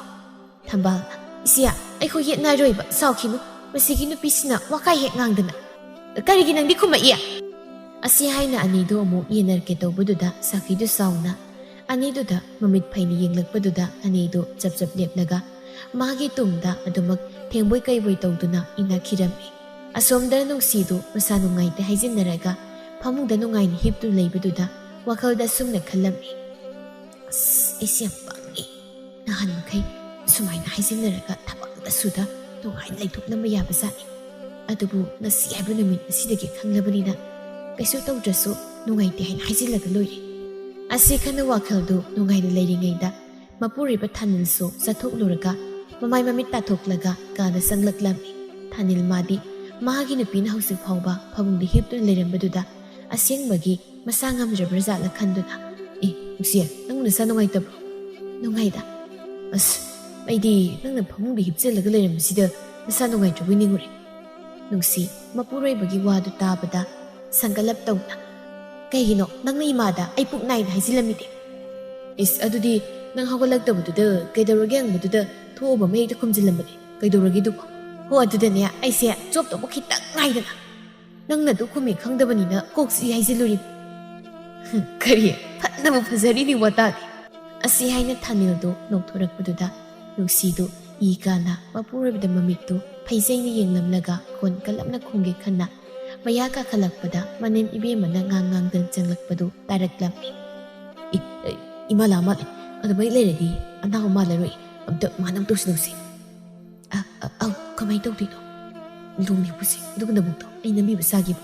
ꯊꯝꯕꯥꯜꯅ, "ꯏꯆꯦ, ꯑꯩꯈꯣꯏ ꯌꯦꯠꯅꯔꯣꯏꯕ, ꯁꯥꯎꯈꯤꯅꯨ꯫ ꯃꯁꯤꯒꯤ ꯅꯨꯄꯤꯁꯤꯅ ꯋꯥꯈꯥꯏ ꯍꯦꯛ ꯉꯥꯡꯗꯅ"꯫ "ꯀꯔꯤꯒꯤ ꯅꯪꯗꯤ ꯈꯨꯝꯃꯛꯏ?" ꯑꯁꯤ ꯍꯥꯏꯅ ꯑꯅꯤꯗꯨ ꯑꯃꯨꯛ ꯌꯦꯟꯅꯔꯛꯀꯦ ꯇꯧꯕꯗꯨꯗ ꯁꯥꯈꯤꯗꯨ ꯁꯥꯎꯅ ꯑꯅꯤꯗꯨꯗ ꯃꯃꯤꯠ ꯐꯩꯅ ꯌꯦꯡꯂꯛꯄꯗꯨꯗ ꯑꯅꯤꯗꯨ ꯆꯞ ꯆꯞ ꯂꯦꯞꯂꯒ ꯃꯥꯒꯤ ꯇꯨꯡꯗ ꯑꯗꯨꯃꯛ ꯊꯦꯡꯕꯣꯏ ꯀꯩꯕꯣꯏ ꯇꯧꯗꯨꯅ ꯏꯟꯅꯈꯤꯔꯝꯃꯤ꯫ ꯑꯁꯣꯝꯗ ꯅꯨꯡꯁꯤꯗꯨ ꯃꯁꯥ ꯅꯨꯡꯉꯥꯏꯇꯦ ꯍꯥꯏꯖꯤꯟꯅꯔꯒ ꯐꯃꯨꯡꯗ ꯅꯨꯡꯉꯥꯏꯅ ꯍꯤꯞꯇꯨꯅ ꯂꯩꯕꯗꯨꯗ ꯋꯥꯈꯜꯗ ꯑꯁꯨꯝꯅ ꯈꯜꯂꯝꯃꯤ, "ꯑꯁ, ꯑꯩꯁꯦ ꯌꯥꯝ ꯄꯪꯉꯤ꯫ ꯅꯍꯥꯟ ꯃꯈꯩ ꯁꯨꯃꯥꯏꯅ ꯍꯥꯏꯖꯤꯟꯅꯔꯒ ꯊꯕꯛ ꯑꯝꯇ ꯁꯨꯗ ꯅꯨꯡꯉꯥꯏꯅ ꯂꯩꯊꯣꯛꯂꯝꯕ ꯌꯥꯕꯖꯥꯠꯅꯤ꯫ ꯑꯗꯨꯕꯨ ꯉꯁꯤ ꯍꯥꯏꯕ ꯅꯨꯃꯤꯠ ꯑꯁꯤꯗꯒꯤ ꯈꯪꯂꯕꯅꯤꯅ ꯀꯩꯁꯨ ꯇꯧꯗ꯭ꯔꯁꯨ ꯅꯨꯡꯉꯥꯏꯇꯦ ꯍꯥꯏꯅ ꯍꯥꯏꯖꯤꯜꯂꯒ ꯂꯣꯏꯔꯦ"꯫ ꯑꯁꯤ ꯈꯟꯅ ꯋꯥꯈꯜꯗꯨ ꯅꯨꯡꯉꯥꯏꯅ ꯂꯩꯔꯤꯉꯩꯗ ꯃꯄꯨꯔꯣꯏꯕ ꯊꯥꯅꯤꯜꯁꯨ ꯆꯠꯊꯣꯛꯂꯨꯔꯒ ꯃꯃꯥꯏ ꯃꯃꯤꯠ ꯇꯥꯊꯣꯛꯂꯒ ꯀꯥꯗ ꯆꯪꯂꯛꯂꯝꯃꯤ꯫ ꯊꯥꯅꯤꯜ ꯃꯥꯗꯤ ꯃꯍꯥꯛꯀꯤ ꯅꯨꯄꯤꯅ ꯍꯧꯖꯤꯛ ꯐꯥꯎꯕ ꯐꯃꯨꯡꯗ ꯍꯤꯞꯇꯨꯅ ꯂꯩꯔꯝꯕꯗꯨꯗ ꯑꯁꯦꯡꯕꯒꯤ ꯃꯁꯥ ꯉꯝꯗ꯭ꯔꯕ꯭ꯔꯥ ꯖꯥꯠꯂ ꯈꯟꯗꯨꯅ, "ꯑꯦ, ꯅꯨꯡꯁꯤꯌꯦ, ꯅꯪ ꯅꯁꯥ ꯅꯨꯡꯉꯥꯏꯇꯕ꯭ꯔꯣ?" "ꯅꯨꯡꯉꯥꯏꯗ"꯫ "ꯑꯁ, ꯑꯩꯗꯤ ꯅꯪꯅ ꯐꯃꯨꯡꯗ ꯍꯤꯞꯆꯜꯂꯒ ꯂꯩꯔꯝꯕꯁꯤꯗ ꯅꯁꯥ ꯅꯨꯡꯉꯥꯏꯇ꯭ꯔꯕꯣꯏ ꯅꯤꯡꯉꯨꯔꯦ꯫ ꯅꯨꯡꯁꯤ, ꯃꯄꯨꯔꯣꯏꯕꯒꯤ ꯋꯥꯗꯨ ꯇꯥꯕꯗ ꯁꯪꯒꯠꯂꯞ ꯇꯧꯅ, "ꯀꯩꯒꯤꯅꯣ ꯅꯪꯅ ꯏꯃꯥꯗ ꯑꯩ ꯄꯨꯛ ꯅꯥꯏꯅ ꯍꯥꯏꯖꯤꯜꯂꯝꯃꯤꯗꯤ?" "ꯏꯁ, ꯑꯗꯨꯗꯤ ꯅꯪ ꯍꯧꯒꯠꯂꯛꯇꯕꯗꯨꯗ ꯀꯩꯗꯧꯔꯒꯦ ꯍꯪꯕꯗꯨꯗ ꯊꯣꯛꯑꯕ ꯑꯃ ꯍꯦꯛꯇ ꯈꯨꯝꯖꯤꯜꯂꯝꯕꯅꯦ꯫ ꯀꯩꯗꯧꯔꯒꯦ ꯑꯗꯨꯕꯣ?" "ꯍꯣ, ꯑꯗꯨꯗꯅꯦ ꯑꯩꯁꯦ ꯆꯣꯞꯇꯧꯕ ꯈꯤꯇꯪ ꯉꯥꯏꯗꯅ ꯅꯪꯅ ꯑꯗꯨ ꯈꯨꯝꯃꯤ ꯈꯪꯗꯕꯅꯤꯅ ꯀꯣꯛ ꯆꯤꯛꯏ ꯍꯥꯏꯖꯤꯜꯂꯨꯔꯤꯕ꯫" "ꯍꯨꯝ, ꯀꯔꯤ? ꯐꯠꯅꯕꯨ ꯐꯖꯔꯤꯅꯤ ꯋꯥꯇꯥꯗꯤ!" ꯑꯁꯤ ꯍꯥꯏꯅ ꯊꯥꯅꯤꯜꯗꯨ ꯅꯣꯛꯊꯣꯔꯛꯄꯗꯨꯗ ꯅꯨꯡꯁꯤꯗꯨ ꯏ ꯀꯥꯅ ꯃꯄꯨꯔꯣꯏꯕꯗ ꯃꯃꯤꯠꯇꯨ ꯐꯩꯖꯩꯅ ꯌꯦꯡꯂꯝꯂꯒ ꯈꯣꯟ ꯀꯜꯂꯞꯅ ꯈꯨꯝꯒꯦ ꯈꯟꯅ ꯃꯌꯥ ꯀꯥꯈꯠꯂꯛꯄꯗ ꯃꯅꯦꯝ ꯏꯕꯦꯝꯃꯅ ꯉꯥꯡ ꯉꯥꯡꯗꯅ ꯆꯪꯂꯛꯄꯗꯨ ꯇꯥꯔꯛꯂꯝꯃꯤ꯫ "ꯏ-, ꯏꯃꯥ ꯂꯥꯛ ꯃꯥꯜꯂꯦ꯫ ꯑꯗꯨꯃꯥꯏ ꯂꯩꯔꯗꯤ ꯑꯅꯥꯕ ꯃꯥꯜꯂꯔꯣꯏ꯫ ꯑꯝꯇ ꯃꯥꯅ ꯑꯃꯨꯛ ꯇꯧꯁꯤ ꯇꯧꯁꯤ꯫" "ꯑ, ꯑ, ꯑꯧ, ꯀꯃꯥꯏ ꯇꯧꯗꯣꯏꯅꯣ? ꯂꯣꯡꯅꯤ ꯄꯨꯁꯤ, ꯑꯗꯨꯒ ꯅꯕꯨꯛꯇꯣ ꯑꯩ ꯅꯝꯕꯤꯕ ꯁꯥꯒꯦꯕ꯫"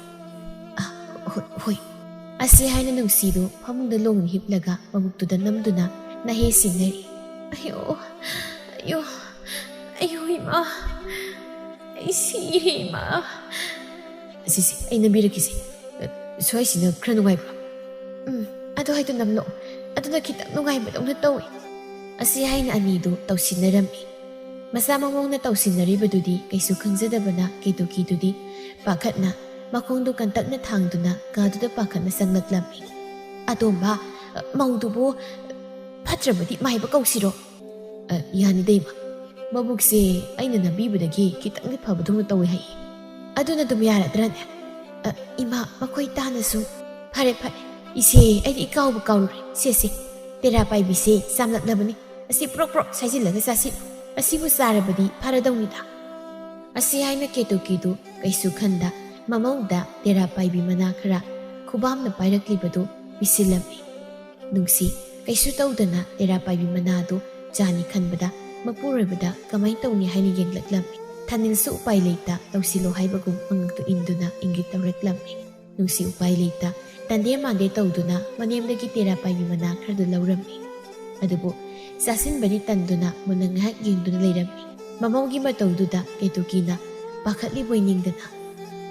"ꯑ, ꯍꯣꯏ, ꯍꯣꯏ꯫" ꯑꯁꯤ ꯍꯥꯏꯅ ꯅꯨꯡꯁꯤꯗꯨ ꯐꯃꯨꯡꯗ ꯂꯣꯡꯅ ꯍꯤꯞꯂꯒ ꯃꯕꯨꯛꯇꯨꯗ ꯅꯝꯗꯨꯅ ꯅꯍꯦ ꯁꯤꯡꯅꯔꯤ꯫ "ꯑꯌꯣ, ꯑꯌꯣ, ꯑꯌꯣ, ꯏꯃꯥ, ꯑꯩ ꯁꯤꯔꯦ, ꯏꯃꯥ꯫" "ꯑꯁꯤꯁꯦ ꯑꯩ ꯅꯝꯕꯤꯔꯛꯀꯦꯁꯦ꯫ ꯑ, ꯁ꯭ꯋꯥꯏꯁꯤꯅ ꯈꯔ ꯅꯨꯡꯉꯥꯏꯕ꯭ꯔꯣ?" "ꯎꯝ, ꯑꯗꯨ ꯍꯥꯏꯗꯣ ꯅꯝꯂꯛꯑꯣ꯫ ꯑꯗꯨꯅ ꯈꯤꯇꯪ ꯅꯨꯡꯉꯥꯏꯕꯗꯧꯅ ꯇꯧꯏ꯫" ꯑꯁꯤ ꯍꯥꯏꯅ ꯑꯅꯤꯗꯨ ꯇꯧꯁꯤꯟꯅꯔꯝꯃꯤ꯫ ꯃꯆꯥ ꯃꯃꯧꯅ ꯇꯧꯁꯤꯟꯅꯔꯤꯕꯗꯨꯗꯤ ꯀꯩꯁꯨ ꯈꯪꯖꯗꯕꯅ ꯀꯦꯇꯨꯀꯤꯗꯨꯗꯤ ꯄꯥꯈꯠꯅ ꯃꯈꯣꯡꯗꯨ ꯀꯟꯇꯛꯅ ꯊꯥꯡꯗꯨꯅ ꯀꯥꯗꯨꯗ ꯄꯥꯈꯠꯅ ꯆꯪꯂꯛꯂꯝꯃꯤ꯫ "ꯑꯇꯣꯝꯕ, ꯃꯧꯗꯨꯕꯨ ꯐꯠꯇ꯭ꯔꯕꯗꯤ ꯃꯥꯏꯕ ꯀꯧꯁꯤꯔꯣ?" "ꯑ, ꯌꯥꯅꯤꯗ ꯏꯃꯥ꯫ ꯃꯕꯨꯛꯁꯦ ꯑꯩꯅ ꯅꯝꯕꯤꯕꯗꯒꯤ ꯈꯤꯇꯪꯗꯤ ꯐꯕꯗꯧꯅ ꯇꯧꯏ ꯍꯥꯏꯌꯦ꯫ ꯑꯗꯨꯅ ꯑꯗꯨꯝ ꯌꯥꯔꯗ꯭ꯔꯅꯦ?" "ꯑ, ꯏꯃꯥ, ꯃꯈꯣꯏ ꯇꯥꯅꯁꯨ꯫" "ꯐꯔꯦ, ꯐꯔꯦ꯫ ꯏꯆꯦ, ꯑꯩꯗꯤ ꯏꯀꯥꯎꯕꯨ ꯀꯥꯎꯔꯨꯔꯦ꯫ ꯁꯦ, ꯁꯦ, ꯇꯦꯔꯥ ꯄꯥꯏꯕꯤꯁꯦ ꯆꯥꯝꯂꯛꯂꯕꯅꯤ꯫ ꯑꯁꯤ ꯄ꯭ꯔꯣꯛ ꯄ꯭ꯔꯣꯛ ꯁꯥꯏꯖꯤꯜꯂꯒ ꯆꯥꯁꯤ꯫ ꯑꯁꯤꯕꯨ ꯆꯥꯔꯕꯗꯤ ꯐꯔꯗꯧꯅꯤꯗ꯫" ꯑꯁꯤ ꯍꯥꯏꯅ ꯀꯦꯇꯨꯀꯤꯗꯨ ꯀꯩꯁꯨ ꯈꯟꯗ ꯃꯃꯧꯗ ꯇꯦꯔꯥ ꯄꯥꯏꯕꯤ ꯃꯅꯥ ꯈꯔ ꯈꯨꯕꯥꯝꯅ ꯄꯥꯏꯔꯛꯂꯤꯕꯗꯨ ꯄꯤꯁꯤꯜꯂꯝꯃꯤ꯫ ꯅꯨꯡꯁꯤ ꯀꯩꯁꯨ ꯇꯧꯗꯅ ꯇꯦꯔꯥ ꯄꯥꯏꯕꯤ ꯃꯅꯥꯗꯨ ꯆꯥꯅꯤ ꯈꯟꯕꯗ ꯃꯄꯨꯔꯣꯏꯕꯗ ꯀꯃꯥꯏ ꯇꯧꯅꯤ ꯍꯥꯏꯅ ꯌꯦꯡꯂꯛꯂꯝꯃꯤ꯫ ꯊꯥꯅꯤꯜꯁꯨ ꯎꯄꯥꯏ ꯂꯩꯇ ꯇꯧꯁꯤꯜꯂꯣ ꯍꯥꯏꯕꯒꯨꯝ ꯃꯉꯛꯇꯨ ꯏꯟꯗꯨꯅ ꯏꯪꯒꯤꯠ ꯇꯧꯔꯛꯂꯝꯃꯤ꯫ ꯅꯨꯡꯁꯤ ꯎꯄꯥꯏ ꯂꯩꯇ ꯇꯟꯗꯦ ꯃꯥꯟꯗꯦ ꯇꯧꯗꯨꯅ ꯃꯅꯦꯝꯗꯒꯤ ꯇꯦꯔꯥ ꯄꯥꯏꯕꯤ ꯃꯅꯥ ꯈꯔꯗꯨ ꯂꯧꯔꯝꯃꯤ꯫ ꯑꯗꯨꯕꯨ ꯆꯥꯁꯤꯟꯕꯗꯤ ꯇꯟꯗꯨꯅ ꯃꯨꯟꯅ ꯉꯥꯏꯍꯥꯛ ꯌꯦꯡꯗꯨꯅ ꯂꯩꯔꯝꯃꯤ꯫ ꯃꯃꯧꯒꯤ ꯃꯇꯧꯗꯨꯗ ꯀꯦꯇꯨꯀꯤꯅ ꯄꯥꯈꯠꯂꯤꯕꯣꯏ ꯅꯤꯡꯗꯅ,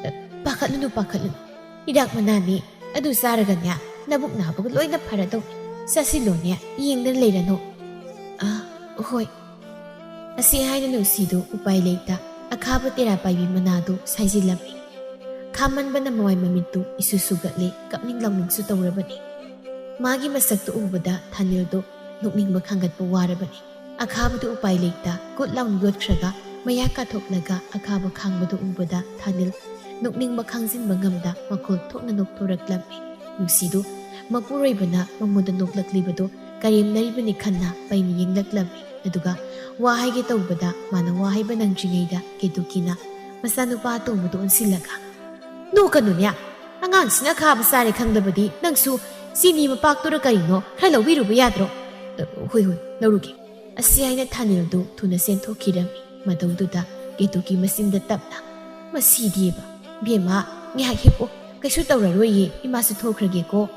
"ꯑ, ꯄꯥꯈꯠꯂꯨꯅꯨ, ꯄꯥꯈꯠꯂꯨꯅꯨ꯫ ꯍꯤꯗꯥꯛ ꯃꯅꯥꯅꯤ꯫ ꯑꯗꯨ ꯆꯥꯔꯒꯅꯦ, ꯅꯕꯨꯛ ꯅꯥꯕꯒ ꯂꯣꯏꯅ ꯐꯔꯗꯧꯅꯤ꯫ ꯆꯥꯁꯤꯜꯂꯣꯅꯦ, ꯌꯦꯡꯗꯅ ꯂꯩꯔꯅꯨ꯫" "ꯑ, ꯍꯣꯏ꯫" ꯑꯁꯤ ꯍꯥꯏꯅ ꯅꯨꯡꯁꯤꯗꯨ ꯎꯄꯥꯏ ꯂꯩꯇ ꯑꯈꯥꯕ ꯇꯦꯔꯥ ꯄꯥꯏꯕꯤ ꯃꯅꯥꯗꯨ ꯁꯥꯏꯖꯤꯜꯂꯝꯃꯤ꯫ ꯈꯥꯃꯟꯕꯅ ꯃꯃꯥꯏ ꯃꯃꯤꯠꯇꯨ ꯏꯁꯨ ꯁꯨꯒꯠꯂꯦ, ꯀꯞꯅꯤꯡ ꯂꯥꯎꯅꯤꯡꯁꯨ ꯇꯧꯔꯕꯅꯤ꯫ ꯃꯥꯒꯤ ꯃꯁꯛꯇꯨ ꯎꯕꯗ ꯊꯥꯅꯤꯜꯗꯨ ꯅꯣꯛꯅꯤꯡꯕ ꯈꯥꯡꯒꯠꯄ ꯋꯥꯔꯕꯅꯤ꯫ ꯑꯈꯥꯕꯗꯨ ꯎꯄꯥꯏ ꯂꯩꯇ ꯀꯨꯠ ꯂꯥꯎꯅ ꯌꯣꯠꯈ꯭ꯔꯒ ꯃꯌꯥ ꯀꯥꯊꯣꯛꯂꯒ ꯑꯈꯥꯕ ꯈꯥꯡꯕꯗꯨ ꯎꯕꯗ ꯊꯥꯅꯤꯜ ꯅꯣꯛꯅꯤꯡꯕ ꯈꯥꯡꯖꯤꯟꯕ ꯉꯝꯗ ꯃꯈꯣꯜ ꯊꯣꯛꯅ ꯅꯣꯛꯊꯣꯔꯛꯂꯝꯃꯤ꯫ ꯅꯨꯡꯁꯤꯗꯨ ꯃꯄꯨꯔꯣꯏꯕꯅ ꯃꯉꯣꯟꯗ ꯅꯣꯛꯂꯛꯂꯤꯕꯗꯨ ꯀꯔꯦꯝꯅꯔꯤꯕꯅꯤ ꯈꯟꯅ ꯄꯩꯅ ꯌꯦꯡꯂꯛꯂꯝꯃꯤ꯫ ꯑꯗꯨꯒ ꯋꯥ ꯍꯥꯏꯒꯦ ꯇꯧꯕꯗ ꯃꯥꯅ ꯋꯥ ꯍꯥꯏꯕ ꯅꯪꯗ꯭ꯔꯤꯉꯩꯗ ꯀꯦꯇꯨꯀꯤꯅ ꯃꯆꯥꯅꯨꯄꯥ ꯑꯇꯣꯝꯕꯗꯨ ꯑꯣꯟꯁꯤꯜꯂꯒ, "ꯅꯣꯛꯀꯅꯨꯅꯦ, ꯑꯉꯥꯡꯁꯤꯅ ꯑꯈꯥꯕ ꯆꯥꯔꯦ ꯈꯪꯗꯕꯗꯤ ꯅꯪꯁꯨ ꯆꯤꯅꯤ ꯃꯄꯥꯛꯇꯨꯔ ꯀꯔꯤꯅꯣ ꯈꯔ ꯂꯧꯕꯤꯔꯨꯕ ꯌꯥꯗ꯭ꯔꯣ?" "ꯍꯣꯏ, ꯍꯣꯏ, ꯂꯧꯔꯨꯒꯦ"꯫ ꯑꯁꯤ ꯍꯥꯏꯅ ꯊꯥꯅꯤꯜꯗꯨ ꯊꯨꯅ ꯆꯦꯟꯊꯣꯛꯈꯤꯔꯝꯃꯤ꯫ ꯃꯇꯧꯗꯨꯗ ꯀꯦꯇꯨꯀꯤ ꯃꯆꯤꯟꯗ ꯇꯞꯅ, "ꯃꯁꯤꯗꯤꯕ, ꯕꯦꯝꯃ, ꯉꯥꯏꯍꯥꯛ ꯍꯤꯞꯄꯣ, ꯀꯩꯁꯨ ꯇꯧꯔꯔꯣꯏꯌꯦ, ꯏꯃꯥꯁꯨ ꯊꯣꯛꯈ꯭ꯔꯒꯦꯀꯣ"꯫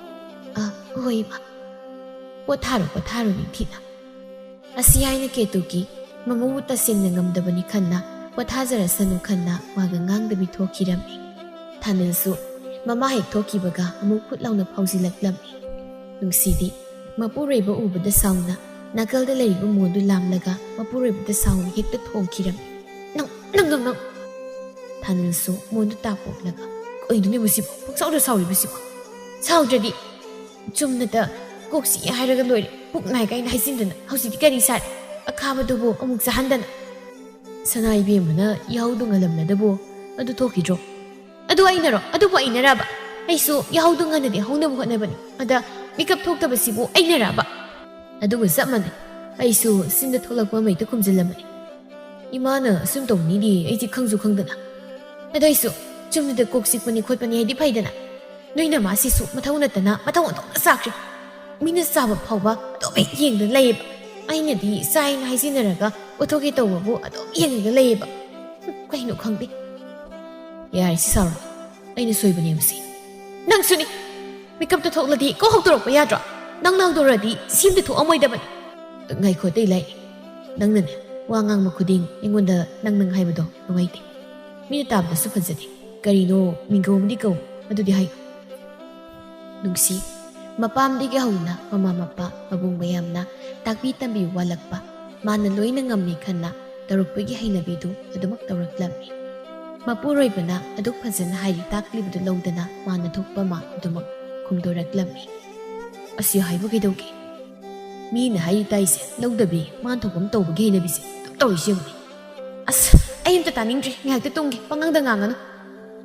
"ꯑ, ꯍꯣꯏ, ꯏꯃꯥ"꯫ "ꯄꯣꯊꯥꯔꯣ, ꯄꯣꯊꯥꯔꯣ ꯅꯤꯡꯊꯤꯅ"꯫ ꯑꯁꯤ ꯍꯥꯏꯅ ꯀꯦꯇꯨꯀꯤ ꯃꯃꯧꯕꯨ ꯇꯁꯦꯡꯅ ꯉꯝꯗꯕꯅꯤ ꯈꯟꯅ, "ꯄꯣꯊꯥꯖꯔꯁꯅꯨ" ꯈꯟꯅ ꯋꯥꯒ ꯉꯥꯡꯗꯕꯤ ꯊꯣꯛꯈꯤꯔꯝꯃꯤ꯫ ꯊꯥꯅꯤꯜꯁꯨ ꯃꯃꯥ ꯍꯦꯛ ꯊꯣꯛꯈꯤꯕꯒ ꯑꯃꯨꯛ ꯐꯨꯠ ꯂꯥꯎꯅ ꯐꯥꯎꯖꯤꯜꯂꯛꯂꯝꯃꯤ꯫ ꯅꯨꯡꯁꯤꯗꯤ ꯃꯄꯨꯔꯣꯏꯕ ꯎꯕꯗ ꯁꯥꯎꯅ ꯅꯥꯀꯜꯗ ꯂꯩꯔꯤꯕ ꯃꯣꯟꯗꯨ ꯂꯥꯝꯂꯒ ꯃꯄꯨꯔꯣꯏꯕꯗ ꯁꯥꯎꯅ ꯍꯦꯛꯇ ꯊꯣꯡꯈꯤꯔꯝꯃꯤ꯫ "ꯅꯪ, ꯅꯪ, ꯅꯪ, ꯅꯪ!" ꯊꯥꯅꯤꯜꯁꯨ ꯃꯣꯟꯗꯨ ꯇꯥꯞ ꯑꯣꯛꯂꯒ, "ꯀꯩꯅꯣꯅꯦ ꯃꯁꯤꯕꯨ ꯄꯪꯁꯥꯎꯗ ꯁꯥꯎꯔꯤꯕꯁꯤꯕꯨ? ꯁꯥꯎꯗ꯭ꯔꯗꯤ ꯆꯨꯝꯅꯇ ꯀꯣꯛ ꯆꯤꯛꯑꯦ ꯍꯥꯏꯔꯒ ꯂꯣꯏꯔꯦ, ꯄꯨꯛ ꯅꯥꯏ ꯀꯥꯏꯅ ꯍꯥꯏꯖꯤꯟꯗꯅ ꯍꯧꯖꯤꯛꯇꯤ ꯀꯔꯤ ꯁꯥꯔꯦ? ꯑꯈꯥꯕꯗꯨꯕꯨ ꯑꯃꯨꯛ ꯆꯥꯍꯟꯗꯅ"꯫ "ꯁꯅꯥ ꯏꯕꯦꯝꯃꯅ ꯌꯥꯍꯧꯗꯣ ꯉꯜꯂꯝꯂꯗꯕꯣ? ꯑꯗꯨ ꯊꯣꯛꯈꯤꯗ꯭ꯔꯣ?" "ꯑꯗꯨ ꯑꯩꯅꯔꯣ? ꯑꯗꯨꯕꯨ ꯑꯩꯅꯔꯕ? ꯑꯩꯁꯨ ꯌꯥꯍꯧꯗꯣ ꯉꯟꯅꯗꯤ ꯍꯧꯅꯕ ꯍꯣꯠꯅꯕꯅꯤ, ꯑꯗ ꯃꯤꯀꯞ ꯊꯣꯛꯇꯕꯁꯤꯕꯨ ꯑꯩꯅꯔꯕ?" "ꯑꯗꯨꯒ ꯆꯞ ꯃꯥꯟꯅꯩ, ꯑꯩꯁꯨ ꯆꯤꯟꯗ ꯊꯣꯛꯂꯛꯄ ꯑꯃ ꯍꯦꯛꯇ ꯈꯨꯝꯖꯤꯜꯂꯝꯕꯅꯤ꯫ ꯏꯃꯥꯅ ꯑꯁꯨꯝ ꯇꯧꯅꯤꯗꯤ ꯑꯩꯗꯤ ꯈꯪꯁꯨ ꯈꯪꯗꯅ꯫ ꯑꯗ ꯑꯩꯁꯨ ꯆꯨꯝꯅꯗ ꯀꯣꯛ ꯆꯤꯛꯄꯅꯤ ꯈꯣꯠꯄꯅꯤ ꯍꯥꯏꯗꯤ ꯐꯩꯗꯅ, ꯅꯣꯏ ꯅꯃꯥꯁꯤꯁꯨ ꯃꯊꯧ ꯅꯠꯇꯅ ꯃꯊꯧ ꯑꯣꯟꯊꯣꯛꯅ ꯆꯥꯈ꯭ꯔꯦ꯫ ꯃꯤꯅ ꯆꯥꯕ ꯐꯥꯎꯕ ꯑꯗꯨꯝ ꯍꯦꯛ ꯌꯦꯡꯗꯨꯅ ꯂꯩꯌꯦꯕ꯫ ꯑꯩꯅꯗꯤ ꯆꯥꯏꯅ ꯍꯥꯏꯖꯤꯟꯅꯔꯒ ꯑꯣꯠꯊꯣꯛꯀꯦ ꯇꯧꯕꯕꯨ ꯑꯗꯨꯝ ꯌꯦꯡꯉꯒ ꯂꯩꯌꯦꯕ꯫ ꯍꯨꯝ, ꯀꯩꯅꯣ ꯈꯪꯗꯦ"꯫ "ꯌꯥꯔꯦ, ꯁꯤ ꯁꯥꯎꯔꯣ, ꯑꯩꯅ ꯁꯣꯏꯕꯅꯦ ꯃꯁꯤ"꯫ "ꯅꯪꯁꯨꯅꯤ, ꯃꯤꯀꯞꯇ ꯊꯣꯛꯂꯗꯤ ꯀꯣꯛ ꯍꯧꯗꯣꯔꯛꯄ ꯌꯥꯗ꯭ꯔꯣ? ꯅꯪꯅ ꯍꯧꯗꯣꯔꯛꯑꯗꯤ ꯁꯤꯝꯇ ꯊꯣꯛꯑꯝꯃꯣꯏꯗꯕꯅꯤ"꯫ "ꯉꯥꯏꯈꯣ ꯑꯇꯩ ꯂꯥꯏ, ꯅꯪꯅꯅꯦ ꯋꯥ ꯉꯥꯡꯕ ꯈꯨꯗꯤꯡ ꯑꯩꯉꯣꯟꯗ ꯅꯪ ꯅꯪ ꯍꯥꯏꯕꯗꯣ ꯅꯨꯡꯉꯥꯏꯇꯦ꯫ ꯃꯤꯅ ꯇꯥꯕꯗꯁꯨ ꯐꯖꯗꯦ꯫ ꯀꯔꯤꯅꯣ ꯃꯤꯡꯒꯧ ꯑꯃꯗꯤ ꯀꯧ, ꯑꯗꯨꯗꯤ ꯍꯥꯏꯌꯨ"꯫ ꯅꯨꯡꯁꯤ ꯃꯄꯥꯝꯗꯒꯤ ꯍꯧꯅ ꯃꯃꯥ ꯃꯄꯥ ꯃꯕꯨꯡ ꯃꯌꯥꯝꯅ ꯇꯥꯛꯄꯤ ꯇꯝꯕꯤ ꯋꯥꯠꯂꯛꯄ, ꯃꯥꯅ ꯂꯣꯏꯅ ꯉꯝꯃꯤ ꯈꯟꯅ ꯇꯧꯔꯛꯄꯒꯤ ꯍꯩꯅꯕꯤꯗꯨ ꯑꯗꯨꯃꯛ ꯇꯧꯔꯛꯂꯝꯃꯤ꯫ ꯃꯄꯨꯔꯣꯏꯕꯅ ꯑꯗꯨꯛ ꯐꯖꯅ ꯍꯥꯏꯔꯤ ꯇꯥꯛꯂꯤꯕꯗꯨ ꯂꯧꯗꯅ ꯃꯥꯅ ꯊꯣꯛꯄ ꯑꯃ ꯑꯗꯨꯃꯛ ꯈꯨꯝꯗꯣꯔꯛꯂꯝꯃꯤ꯫ "ꯑꯁꯤ ꯍꯥꯏꯕ ꯀꯩꯗꯧꯒꯦ? ꯃꯤꯅ ꯍꯥꯏꯔꯤ ꯇꯥꯏꯁꯦ ꯂꯧꯗꯕꯤ ꯃꯥꯅ ꯊꯣꯛꯄ ꯑꯃ ꯇꯧꯕꯒꯤ ꯍꯩꯅꯕꯤꯁꯦ ꯑꯗꯨꯝ ꯇꯧꯔꯤꯁꯤ ꯌꯦꯡꯉꯨꯅꯦ꯫ ꯑꯁ, ꯑꯩ ꯑꯝꯇ ꯇꯥꯅꯤꯡꯗ꯭ꯔꯦ, ꯉꯥꯏꯍꯥꯛꯇ ꯇꯨꯝꯒꯦ, ꯄꯉꯥꯡꯗ ꯉꯥꯡꯉꯅꯨ꯫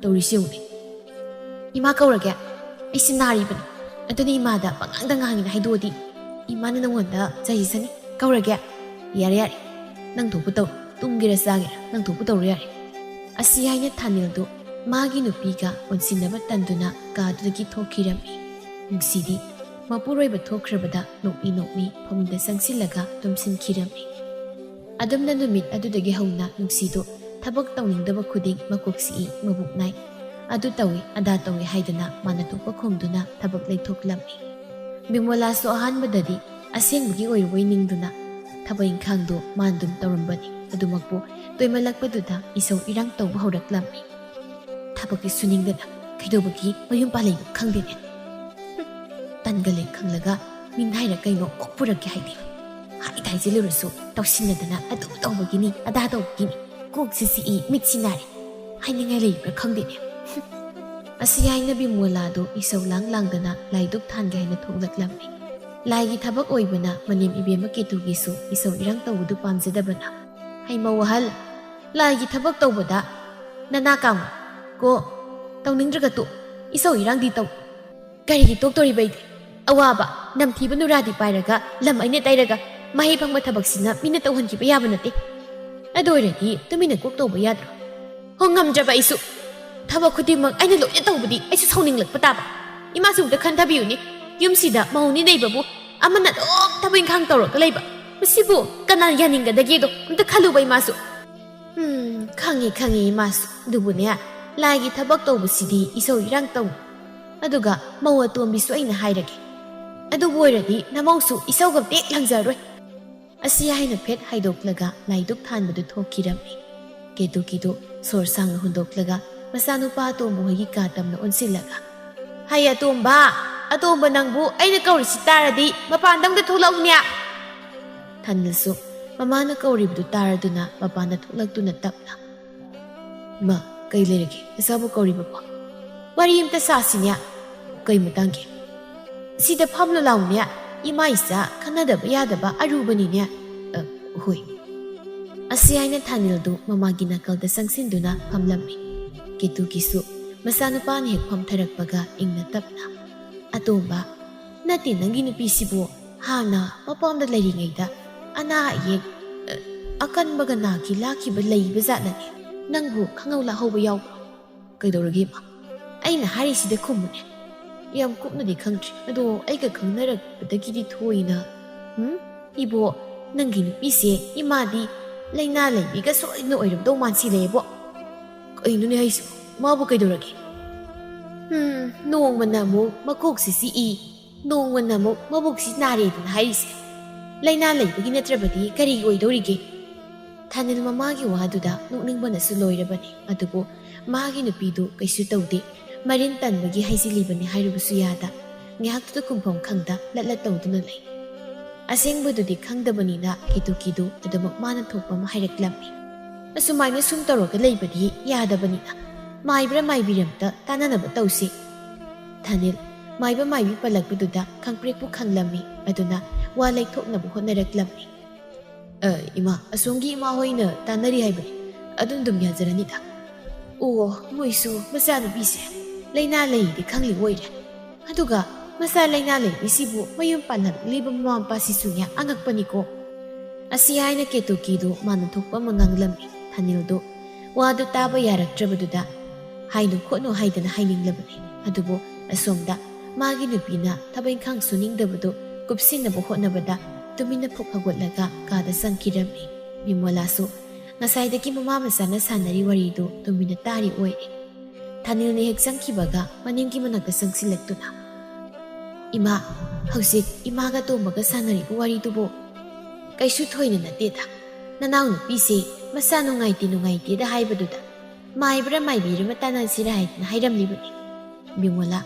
ꯇꯧꯔꯤꯁꯤ ꯌꯦꯡꯉꯨꯅꯦ꯫ ꯏꯃꯥ ꯀꯧꯔꯒꯦ, ꯑꯩꯁꯦ ꯅꯥꯔꯤꯕꯅꯤ, ꯑꯗꯨꯅ ꯏꯃꯥꯗ ꯄꯉꯥꯡꯗ ꯉꯥꯡꯉꯤꯅ ꯍꯥꯏꯗꯣꯛꯑꯗꯤ ꯏꯃꯥꯅ ꯅꯉꯣꯟꯗ ꯆꯩꯁꯅꯤ꯫ ꯀꯧꯔꯒꯦ꯫ ꯌꯥꯔꯦ, ꯌꯥꯔꯦ, ꯅꯪ ꯊꯣꯛꯄ ꯇꯧꯔꯣ, ꯇꯨꯝꯒꯦꯔꯥ ꯆꯥꯒꯦꯔꯥ ꯅꯪ ꯊꯣꯛꯄ ꯇꯧꯔꯣ ꯌꯥꯔꯦ"꯫ ꯑꯁꯤ ꯍꯥꯏꯅ ꯊꯥꯅꯤꯜꯗꯨ ꯃꯥꯒꯤ ꯅꯨꯄꯤꯒ ꯑꯣꯟꯁꯤꯟꯅꯕ ꯇꯟꯗꯨꯅ ꯀꯥꯗꯨꯗꯒꯤ ꯊꯣꯛꯈꯤꯔꯝꯃꯤ꯫ ꯅꯨꯡꯁꯤꯗꯤ ꯃꯄꯨꯔꯣꯏꯕ ꯊꯣꯛꯈ꯭ꯔꯕꯗ ꯅꯣꯛꯃꯤ ꯅꯣꯛꯃꯤ ꯐꯃꯨꯡꯗ ꯆꯪꯁꯤꯜꯂꯒ ꯇꯨꯝꯁꯤꯟꯈꯤꯔꯝꯃꯤ꯫ ꯑꯗꯨꯝꯅ ꯅꯨꯃꯤꯠ ꯑꯗꯨꯗꯒꯤ ꯍꯧꯅ ꯅꯨꯡꯁꯤꯗꯨ ꯊꯕꯛ ꯇꯧꯅꯤꯡꯗꯕ ꯈꯨꯗꯤꯡ ꯃꯀꯣꯛ ꯆꯤꯛꯏ, ꯃꯕꯨꯛ ꯅꯥꯏ, ꯑꯗꯨ ꯇꯧꯏ, ꯑꯗꯥ ꯇꯧꯏ ꯍꯥꯏꯗꯅ ꯃꯥꯅ ꯊꯣꯛꯄ ꯈꯣꯝꯗꯨꯅ ꯊꯕꯛ ꯂꯩꯊꯣꯛꯂꯝꯃꯤ꯫ ꯕꯤꯃꯣꯂꯥꯁꯨ ꯑꯍꯥꯟꯕꯗꯗꯤ ꯑꯁꯦꯡꯕꯒꯤ ꯑꯣꯏꯔꯕꯣꯏ ꯅꯤꯡꯗꯨꯅ ꯊꯕꯛ ꯏꯪꯈꯥꯡꯗꯨ ꯃꯥꯅ ꯑꯗꯨꯝ ꯇꯧꯔꯝꯕꯅꯤ꯫ ꯑꯗꯨꯃꯛꯄꯨ ꯇꯣꯏꯃꯜꯂꯛꯄꯗꯨꯗ ꯏꯁꯧ ꯏꯔꯥꯡ ꯇꯧꯕ ꯍꯧꯔꯛꯂꯝꯃꯤ꯫ ꯊꯕꯛꯇꯤ ꯁꯨꯅꯤꯡꯗꯅ ꯀꯩꯗꯧꯕꯒꯤ ꯃꯌꯨꯝ ꯄꯥꯜꯂꯛꯏꯅꯣ ꯈꯪꯗꯦꯅꯦ꯫ ꯍꯨꯝ, ꯇꯟꯒꯜꯂꯦ ꯈꯪꯂꯒ ꯃꯤꯅꯥꯏꯔ ꯀꯩꯅꯣ ꯀꯣꯛ ꯄꯨꯔꯛꯀꯦ ꯍꯥꯏꯗꯦ꯫ ꯍꯥꯏꯗ ꯍꯥꯏꯖꯤꯜꯂꯨꯔꯁꯨ ꯇꯧꯁꯤꯟꯅꯗꯅ ꯑꯗꯨ ꯇꯧꯕꯒꯤꯅꯤ, ꯑꯗꯥ ꯇꯧꯕꯒꯤꯅꯤ, ꯀꯣꯛꯁꯤ ꯆꯤꯛꯏ, ꯃꯤꯠꯁꯤ ꯅꯥꯔꯤ꯫ ꯍꯥꯏꯅꯤꯡꯉꯥꯏ ꯂꯩꯕ꯭ꯔꯥ ꯈꯪꯗꯦꯅꯦ꯫ ꯍꯨꯝ꯫ ꯑꯁꯤ ꯍꯥꯏꯅ ꯕꯤꯃꯣꯂꯥꯗꯨ ꯏꯁꯧ ꯂꯥꯡ ꯂꯥꯡꯗꯅ ꯂꯥꯏꯗꯨꯛ ꯊꯥꯟꯒꯦ ꯍꯥꯏꯅ ꯊꯣꯛꯂꯛꯂꯝꯃꯤ꯫ ꯂꯥꯏꯒꯤ ꯊꯕꯛ ꯑꯣꯏꯕꯅ ꯃꯅꯦꯝ ꯏꯕꯦꯝꯃ ꯀꯦꯇꯨꯒꯤꯁꯨ ꯏꯁꯧ ꯏꯔꯥꯡ ꯇꯧꯕꯗꯨ ꯄꯥꯝꯖꯗꯕꯅ, "ꯍꯩꯃꯧ ꯑꯍꯜ, ꯂꯥꯏꯒꯤ ꯊꯕꯛ ꯇꯧꯕꯗ ꯅꯅꯥ ꯀꯥꯡꯉꯨ ꯀꯣ, ꯇꯧꯅꯤꯡꯗ꯭ꯔꯒ ꯇꯣꯛ, ꯏꯁꯧ ꯏꯔꯥꯡꯗꯤ ꯇꯧ"꯫ "ꯀꯔꯤꯒꯤ ꯇꯣꯛꯇꯣꯔꯤꯕ ꯑꯩꯗꯤ? ꯑꯋꯥꯕ, ꯅꯝꯊꯤꯕ ꯅꯨꯔꯥꯗꯤ ꯄꯥꯏꯔꯒ, ꯂꯝ ꯑꯩꯅ ꯇꯩꯔꯒ, ꯃꯍꯩ ꯐꯪꯕ ꯊꯕꯛꯁꯤꯅ ꯃꯤꯅ ꯇꯧꯍꯟꯈꯤꯕ ꯌꯥꯕ ꯅꯠꯇꯦ꯫ ꯑꯗꯨ ꯑꯣꯏꯔꯗꯤ ꯇꯨꯃꯤꯟꯅ ꯀꯣꯛ ꯇꯧꯕ ꯌꯥꯗ꯭ꯔꯣ? ꯍꯣ, ꯉꯝꯗ꯭ꯔꯕ ꯑꯩꯁꯨ꯫ ꯊꯕꯛ ꯈꯨꯗꯤꯡꯃꯛ ꯑꯩꯅ ꯂꯣꯏꯅ ꯇꯧꯕꯗꯤ ꯑꯩꯁꯨ ꯁꯥꯎꯅꯤꯡꯂꯛꯄ ꯇꯥꯕ꯫ ꯏꯃꯥꯁꯨ ꯑꯝꯇ ꯈꯟꯊꯕꯤꯌꯨꯅꯦ꯫ ꯌꯨꯝꯁꯤꯗ ꯃꯧꯅꯤ ꯂꯩꯕꯕꯨ ꯑꯃꯅ ꯑꯗꯨꯝ ꯊꯕꯛ ꯏꯪꯈꯥꯡ ꯇꯧꯔꯒ ꯂꯩꯕ꯫ ꯃꯁꯤꯕꯨ ꯀꯅꯥ ꯌꯥꯅꯤꯡꯒꯗꯒꯦꯗꯣ ꯑꯝꯇ ꯈꯜꯂꯨꯕ ꯏꯃꯥꯁꯨ"꯫ ꯎꯝ, ꯈꯪꯉꯤ, ꯈꯪꯉꯤ ꯏꯃꯥꯁꯨ꯫ ꯑꯗꯨꯕꯨꯅꯦ, ꯂꯥꯏꯒꯤ ꯊꯕꯛ ꯇꯧꯕꯁꯤꯗꯤ ꯏꯁꯧ ꯏꯔꯥꯡ ꯇꯧ꯫ ꯑꯗꯨꯒ ꯃꯧ ꯑꯇꯣꯝꯕꯤꯁꯨ ꯑꯩꯅ ꯍꯥꯏꯔꯒꯦ꯫ ꯑꯗꯨꯕꯨ ꯑꯣꯏꯔꯗꯤ ꯅꯃꯧꯁꯨ ꯏꯁꯧꯒ ꯄꯦꯛ ꯂꯪꯖꯔꯣꯏ꯫ ꯑꯁꯤ ꯍꯥꯏꯅ ꯐꯦꯠ ꯍꯥꯏꯗꯣꯛꯂꯒ ꯂꯥꯏꯗꯨꯛ ꯊꯥꯟꯕꯗꯨ ꯊꯣꯛꯈꯤꯔꯝꯃꯤ꯫ ꯀꯦꯇꯨꯀꯤꯗꯨ ꯁꯣꯔ ꯁꯥꯡꯅ ꯍꯨꯟꯗꯣꯛꯂꯒ ꯃꯆꯥꯅꯨꯄꯥ ꯑꯇꯣꯝꯕ ꯍꯣꯏꯒꯤ ꯀꯥ ꯇꯝꯅ ꯑꯣꯟꯁꯤꯜꯂꯒ, "ꯍꯩ ꯑꯇꯣꯝꯕ, ꯑꯇꯣꯝꯕ ꯅꯪꯕꯨ ꯑꯩꯅ ꯀꯧꯔꯤꯁꯤ ꯇꯥꯔꯗꯤ ꯃꯄꯥꯟꯗ ꯑꯃꯨꯛꯇ ꯊꯣꯛꯂꯛꯎꯅꯦ"꯫ ꯊꯥꯅꯤꯜꯁꯨ ꯃꯃꯥꯅ ꯀꯧꯔꯤꯕꯗꯨ ꯇꯥꯔꯗꯨꯅ ꯃꯄꯥꯟꯗ ꯊꯣꯛꯂꯛꯇꯨꯅ ꯇꯞꯅ, "ꯏꯃꯥ, ꯀꯩ ꯂꯩꯔꯒꯦ? ꯅꯆꯥꯕꯨ ꯀꯧꯔꯤꯕꯕꯣ? ꯋꯥꯔꯤ ꯑꯝꯇ ꯁꯥꯁꯤꯅꯦ꯫ ꯀꯩ ꯃꯇꯥꯡꯒꯤ? ꯁꯤꯗ ꯐꯝꯂꯨ ꯂꯥꯎꯅꯦ꯫ ꯏꯃꯥ ꯏꯆꯥ ꯈꯟꯅꯗꯕ ꯌꯥꯗꯕ ꯑꯔꯨꯕꯅꯤꯅꯦ꯫" "ꯑ, ꯍꯣꯏ꯫" ꯑꯁꯤ ꯍꯥꯏꯅ ꯊꯥꯅꯤꯜꯗꯨ ꯃꯃꯥꯒꯤ ꯅꯥꯀꯜꯗ ꯆꯪꯁꯤꯟꯗꯨꯅ ꯐꯝꯂꯝꯃꯤ꯫ ꯀꯦꯇꯨꯀꯤꯁꯨ ꯃꯆꯥꯅꯨꯄꯥꯅ ꯍꯦꯛ ꯐꯝꯊꯔꯛꯄꯒ ꯏꯪꯅ ꯇꯞꯅ, "ꯑꯇꯣꯝꯕ, ꯅꯠꯇꯦ, ꯅꯪꯒꯤ ꯅꯨꯄꯤꯁꯤꯕꯨ ꯍꯥꯟꯅ ꯃꯄꯥꯝꯗ ꯂꯩꯔꯤꯉꯩꯗ ꯑꯅꯥ ꯑꯌꯦꯛ, ꯑ, ꯑꯀꯟꯕꯒ ꯅꯥꯈꯤ ꯂꯥꯛꯈꯤꯕ ꯂꯩꯕ ꯖꯥꯠꯅꯅꯦ꯫ ꯅꯪꯕꯨ ꯈꯪꯍꯧ ꯂꯥꯛꯍꯧꯕ ꯌꯥꯎꯕ꯭ꯔꯣ?" "ꯀꯩꯗꯧꯔꯒꯦ, ꯏꯃꯥ? ꯑꯩꯅ ꯍꯥꯏꯔꯤꯁꯤꯗ ꯈꯨꯝꯃꯨꯅꯦ꯫" "ꯌꯥꯝ ꯀꯨꯞꯅꯗꯤ ꯈꯪꯗ꯭ꯔꯤ, ꯑꯗꯣ ꯑꯩꯒ ꯈꯪꯅꯔꯛꯄꯗꯒꯤꯗꯤ ꯊꯣꯏꯅ꯫" "ꯎꯝ? ꯏꯕꯣ, ꯅꯪꯒꯤ ꯅꯨꯄꯤꯁꯦ ꯏꯃꯥꯗꯤ ꯂꯥꯏꯅꯥ ꯂꯩꯕꯤꯒ ꯁꯣꯏꯗꯅ ꯑꯣꯏꯔꯝꯗꯧ ꯃꯥꯟꯁꯤꯜꯂꯛꯑꯦꯕꯣ꯫ ꯀꯩꯅꯣꯅꯦ ꯍꯥꯏꯁꯤꯕꯣ? ꯃꯥꯕꯨ ꯀꯩꯗꯧꯔꯒꯦ?" "ꯎꯝ, ꯅꯣꯡꯃꯅ ꯑꯃꯨꯛ ꯃꯀꯣꯛꯁꯤ ꯆꯤꯛꯏ, ꯅꯣꯡꯃꯅ ꯑꯃꯨꯛ ꯃꯕꯨꯛꯁꯤ ꯅꯥꯔꯦꯗꯅ ꯍꯥꯏꯔꯤꯁꯦ꯫ ꯂꯥꯏꯅꯥ ꯂꯩꯕꯒꯤ ꯅꯠꯇ꯭ꯔꯕꯗꯤ ꯀꯔꯤꯒꯤ ꯑꯣꯏꯗꯧꯔꯤꯒꯦ?" ꯊꯥꯅꯤꯜ ꯃꯃꯥꯒꯤ ꯋꯥꯗꯨꯗ ꯅꯣꯛꯅꯤꯡꯕꯅꯁꯨ ꯂꯣꯏꯔꯕꯅꯤ꯫ ꯑꯗꯨꯕꯨ ꯃꯥꯒꯤ ꯅꯨꯄꯤꯗꯨ ꯀꯩꯁꯨ ꯇꯧꯗꯦ, ꯃꯔꯤꯟ ꯇꯟꯕꯒꯤ ꯍꯥꯏꯖꯤꯜꯂꯤꯕꯅꯤ ꯍꯥꯏꯔꯨꯕꯁꯨ ꯌꯥꯗ꯫ ꯉꯥꯏꯍꯥꯛꯇꯨꯗ ꯈꯨꯝꯐꯝ ꯈꯪꯗ ꯂꯠ ꯂꯠ ꯇꯧꯗꯨꯅ ꯂꯩ꯫ ꯑꯁꯦꯡꯕꯗꯨꯗꯤ ꯈꯪꯗꯕꯅꯤꯅ ꯀꯦꯇꯨꯀꯤꯗꯨ ꯑꯗꯨꯃꯛ ꯃꯥꯅ ꯊꯣꯛꯄ ꯑꯃ ꯍꯥꯏꯔꯛꯂꯝꯃꯤ꯫ "ꯑꯁꯨꯃꯥꯏꯅ ꯁꯨꯝ ꯇꯧꯔꯒ ꯂꯩꯕꯗꯤ ꯌꯥꯗꯕꯅꯤꯅ ꯃꯥꯏꯕ꯭ꯔꯥ ꯃꯥꯏꯕꯤꯔꯝꯇ ꯇꯥꯟꯅꯅꯕ ꯇꯧꯁꯤ꯫" ꯊꯥꯅꯤꯜ ꯃꯥꯏꯕ ꯃꯥꯏꯕꯤ ꯄꯜꯂꯛꯄꯗꯨꯗ ꯈꯪꯄ꯭ꯔꯦꯛꯄꯨ ꯈꯪꯂꯝꯃꯤ꯫ ꯑꯗꯨꯅ ꯋꯥ ꯂꯩꯊꯣꯛꯅꯕ ꯍꯣꯠꯅꯔꯛꯂꯝꯃꯤ꯫ "ꯑ, ꯏꯃꯥ, ꯑꯁꯣꯝꯒꯤ ꯏꯃꯥ ꯍꯣꯏꯅ ꯇꯥꯟꯅꯔꯤ ꯍꯥꯏꯕꯅꯤ꯫ ꯑꯗꯨꯝ ꯑꯗꯨꯝ ꯌꯥꯖꯔꯅꯤꯗ꯫" "ꯑꯣ, ꯃꯣꯏꯁꯨ ꯃꯆꯥꯅꯨꯄꯤꯁꯦ ꯂꯥꯏꯅꯥ ꯂꯩꯗꯤ ꯈꯪꯂꯤ ꯑꯣꯏꯔꯦ꯫ ꯑꯗꯨꯒ ꯃꯆꯥ ꯂꯥꯏꯅꯥ ꯂꯩꯕꯤꯁꯤꯕꯨ ꯃꯌꯨꯝ ꯄꯥꯜꯍꯜꯂꯤꯕ ꯃꯃꯥ ꯃꯄꯥꯁꯤꯁꯨꯅꯦ ꯑꯉꯛꯄꯅꯤꯀꯣ꯫" ꯑꯁꯤ ꯍꯥꯏꯅ ꯀꯦꯇꯨꯀꯤꯗꯨ ꯃꯥꯅ ꯊꯣꯛꯄ ꯑꯃ ꯉꯥꯡꯂꯝꯃꯤ꯫ ꯊꯥꯅꯤꯜꯗꯨ ꯋꯥꯗꯨ ꯇꯥꯕ ꯌꯥꯔꯛꯇ꯭ꯔꯕꯗꯨꯗ ꯍꯥꯏꯅꯨ ꯈꯣꯠꯅꯨ ꯍꯥꯏꯗꯅ ꯍꯥꯏꯅꯤꯡꯂꯕꯅꯤ꯫ ꯑꯗꯨꯕꯨ ꯑꯁꯣꯝꯗ ꯃꯥꯒꯤ ꯅꯨꯄꯤꯅ ꯊꯕꯛ ꯏꯪꯈꯥꯡ ꯁꯨꯅꯤꯡꯗꯕꯗꯨ ꯀꯨꯞꯁꯤꯟꯅꯕ ꯍꯣꯠꯅꯕꯗ ꯇꯨꯃꯤꯟꯅ ꯐꯨꯛ ꯍꯧꯒꯠꯂꯒ ꯀꯥꯗ ꯆꯪꯈꯤꯔꯝꯃꯤ꯫ ꯕꯤꯃꯣꯂꯥꯁꯨ ꯉꯁꯥꯏꯗꯒꯤ ꯃꯃꯥ ꯃꯆꯥꯅ ꯁꯥꯟꯅꯔꯤ ꯋꯥꯔꯤꯗꯨ ꯇꯨꯃꯤꯟꯅ ꯇꯥꯔꯤ ꯑꯣꯏꯔꯦ꯫ ꯊꯥꯅꯤꯜꯅ ꯍꯦꯛ ꯆꯪꯈꯤꯕꯒ ꯃꯅꯤꯡꯒꯤ ꯃꯅꯥꯛꯇ ꯆꯪꯁꯤꯜꯂꯛꯇꯨꯅ, "ꯏꯃꯥ, ꯍꯧꯖꯤꯛ ꯏꯃꯥꯒ ꯇꯣꯝꯕꯒ ꯁꯥꯟꯅꯔꯤꯕ ꯋꯥꯔꯤꯗꯨꯕꯨ?" "ꯀꯩꯁꯨ ꯊꯣꯏꯅ ꯅꯠꯇꯦꯗ꯫ ꯅꯅꯥꯎꯅꯨꯄꯤꯁꯦ ꯃꯁꯥ ꯅꯨꯡꯉꯥꯏꯇꯦ ꯅꯨꯡꯉꯥꯏꯇꯦꯗ ꯍꯥꯏꯕꯗꯨꯗ ꯃꯥꯏꯕ꯭ꯔꯥ ꯃꯥꯏꯕꯤꯔ ꯑꯃ ꯇꯥꯟꯅꯁꯤꯔ ꯍꯥꯏꯗꯅ ꯍꯥꯏꯔꯝꯂꯤꯕꯅꯤ꯫" ꯕꯤꯃꯣꯂꯥ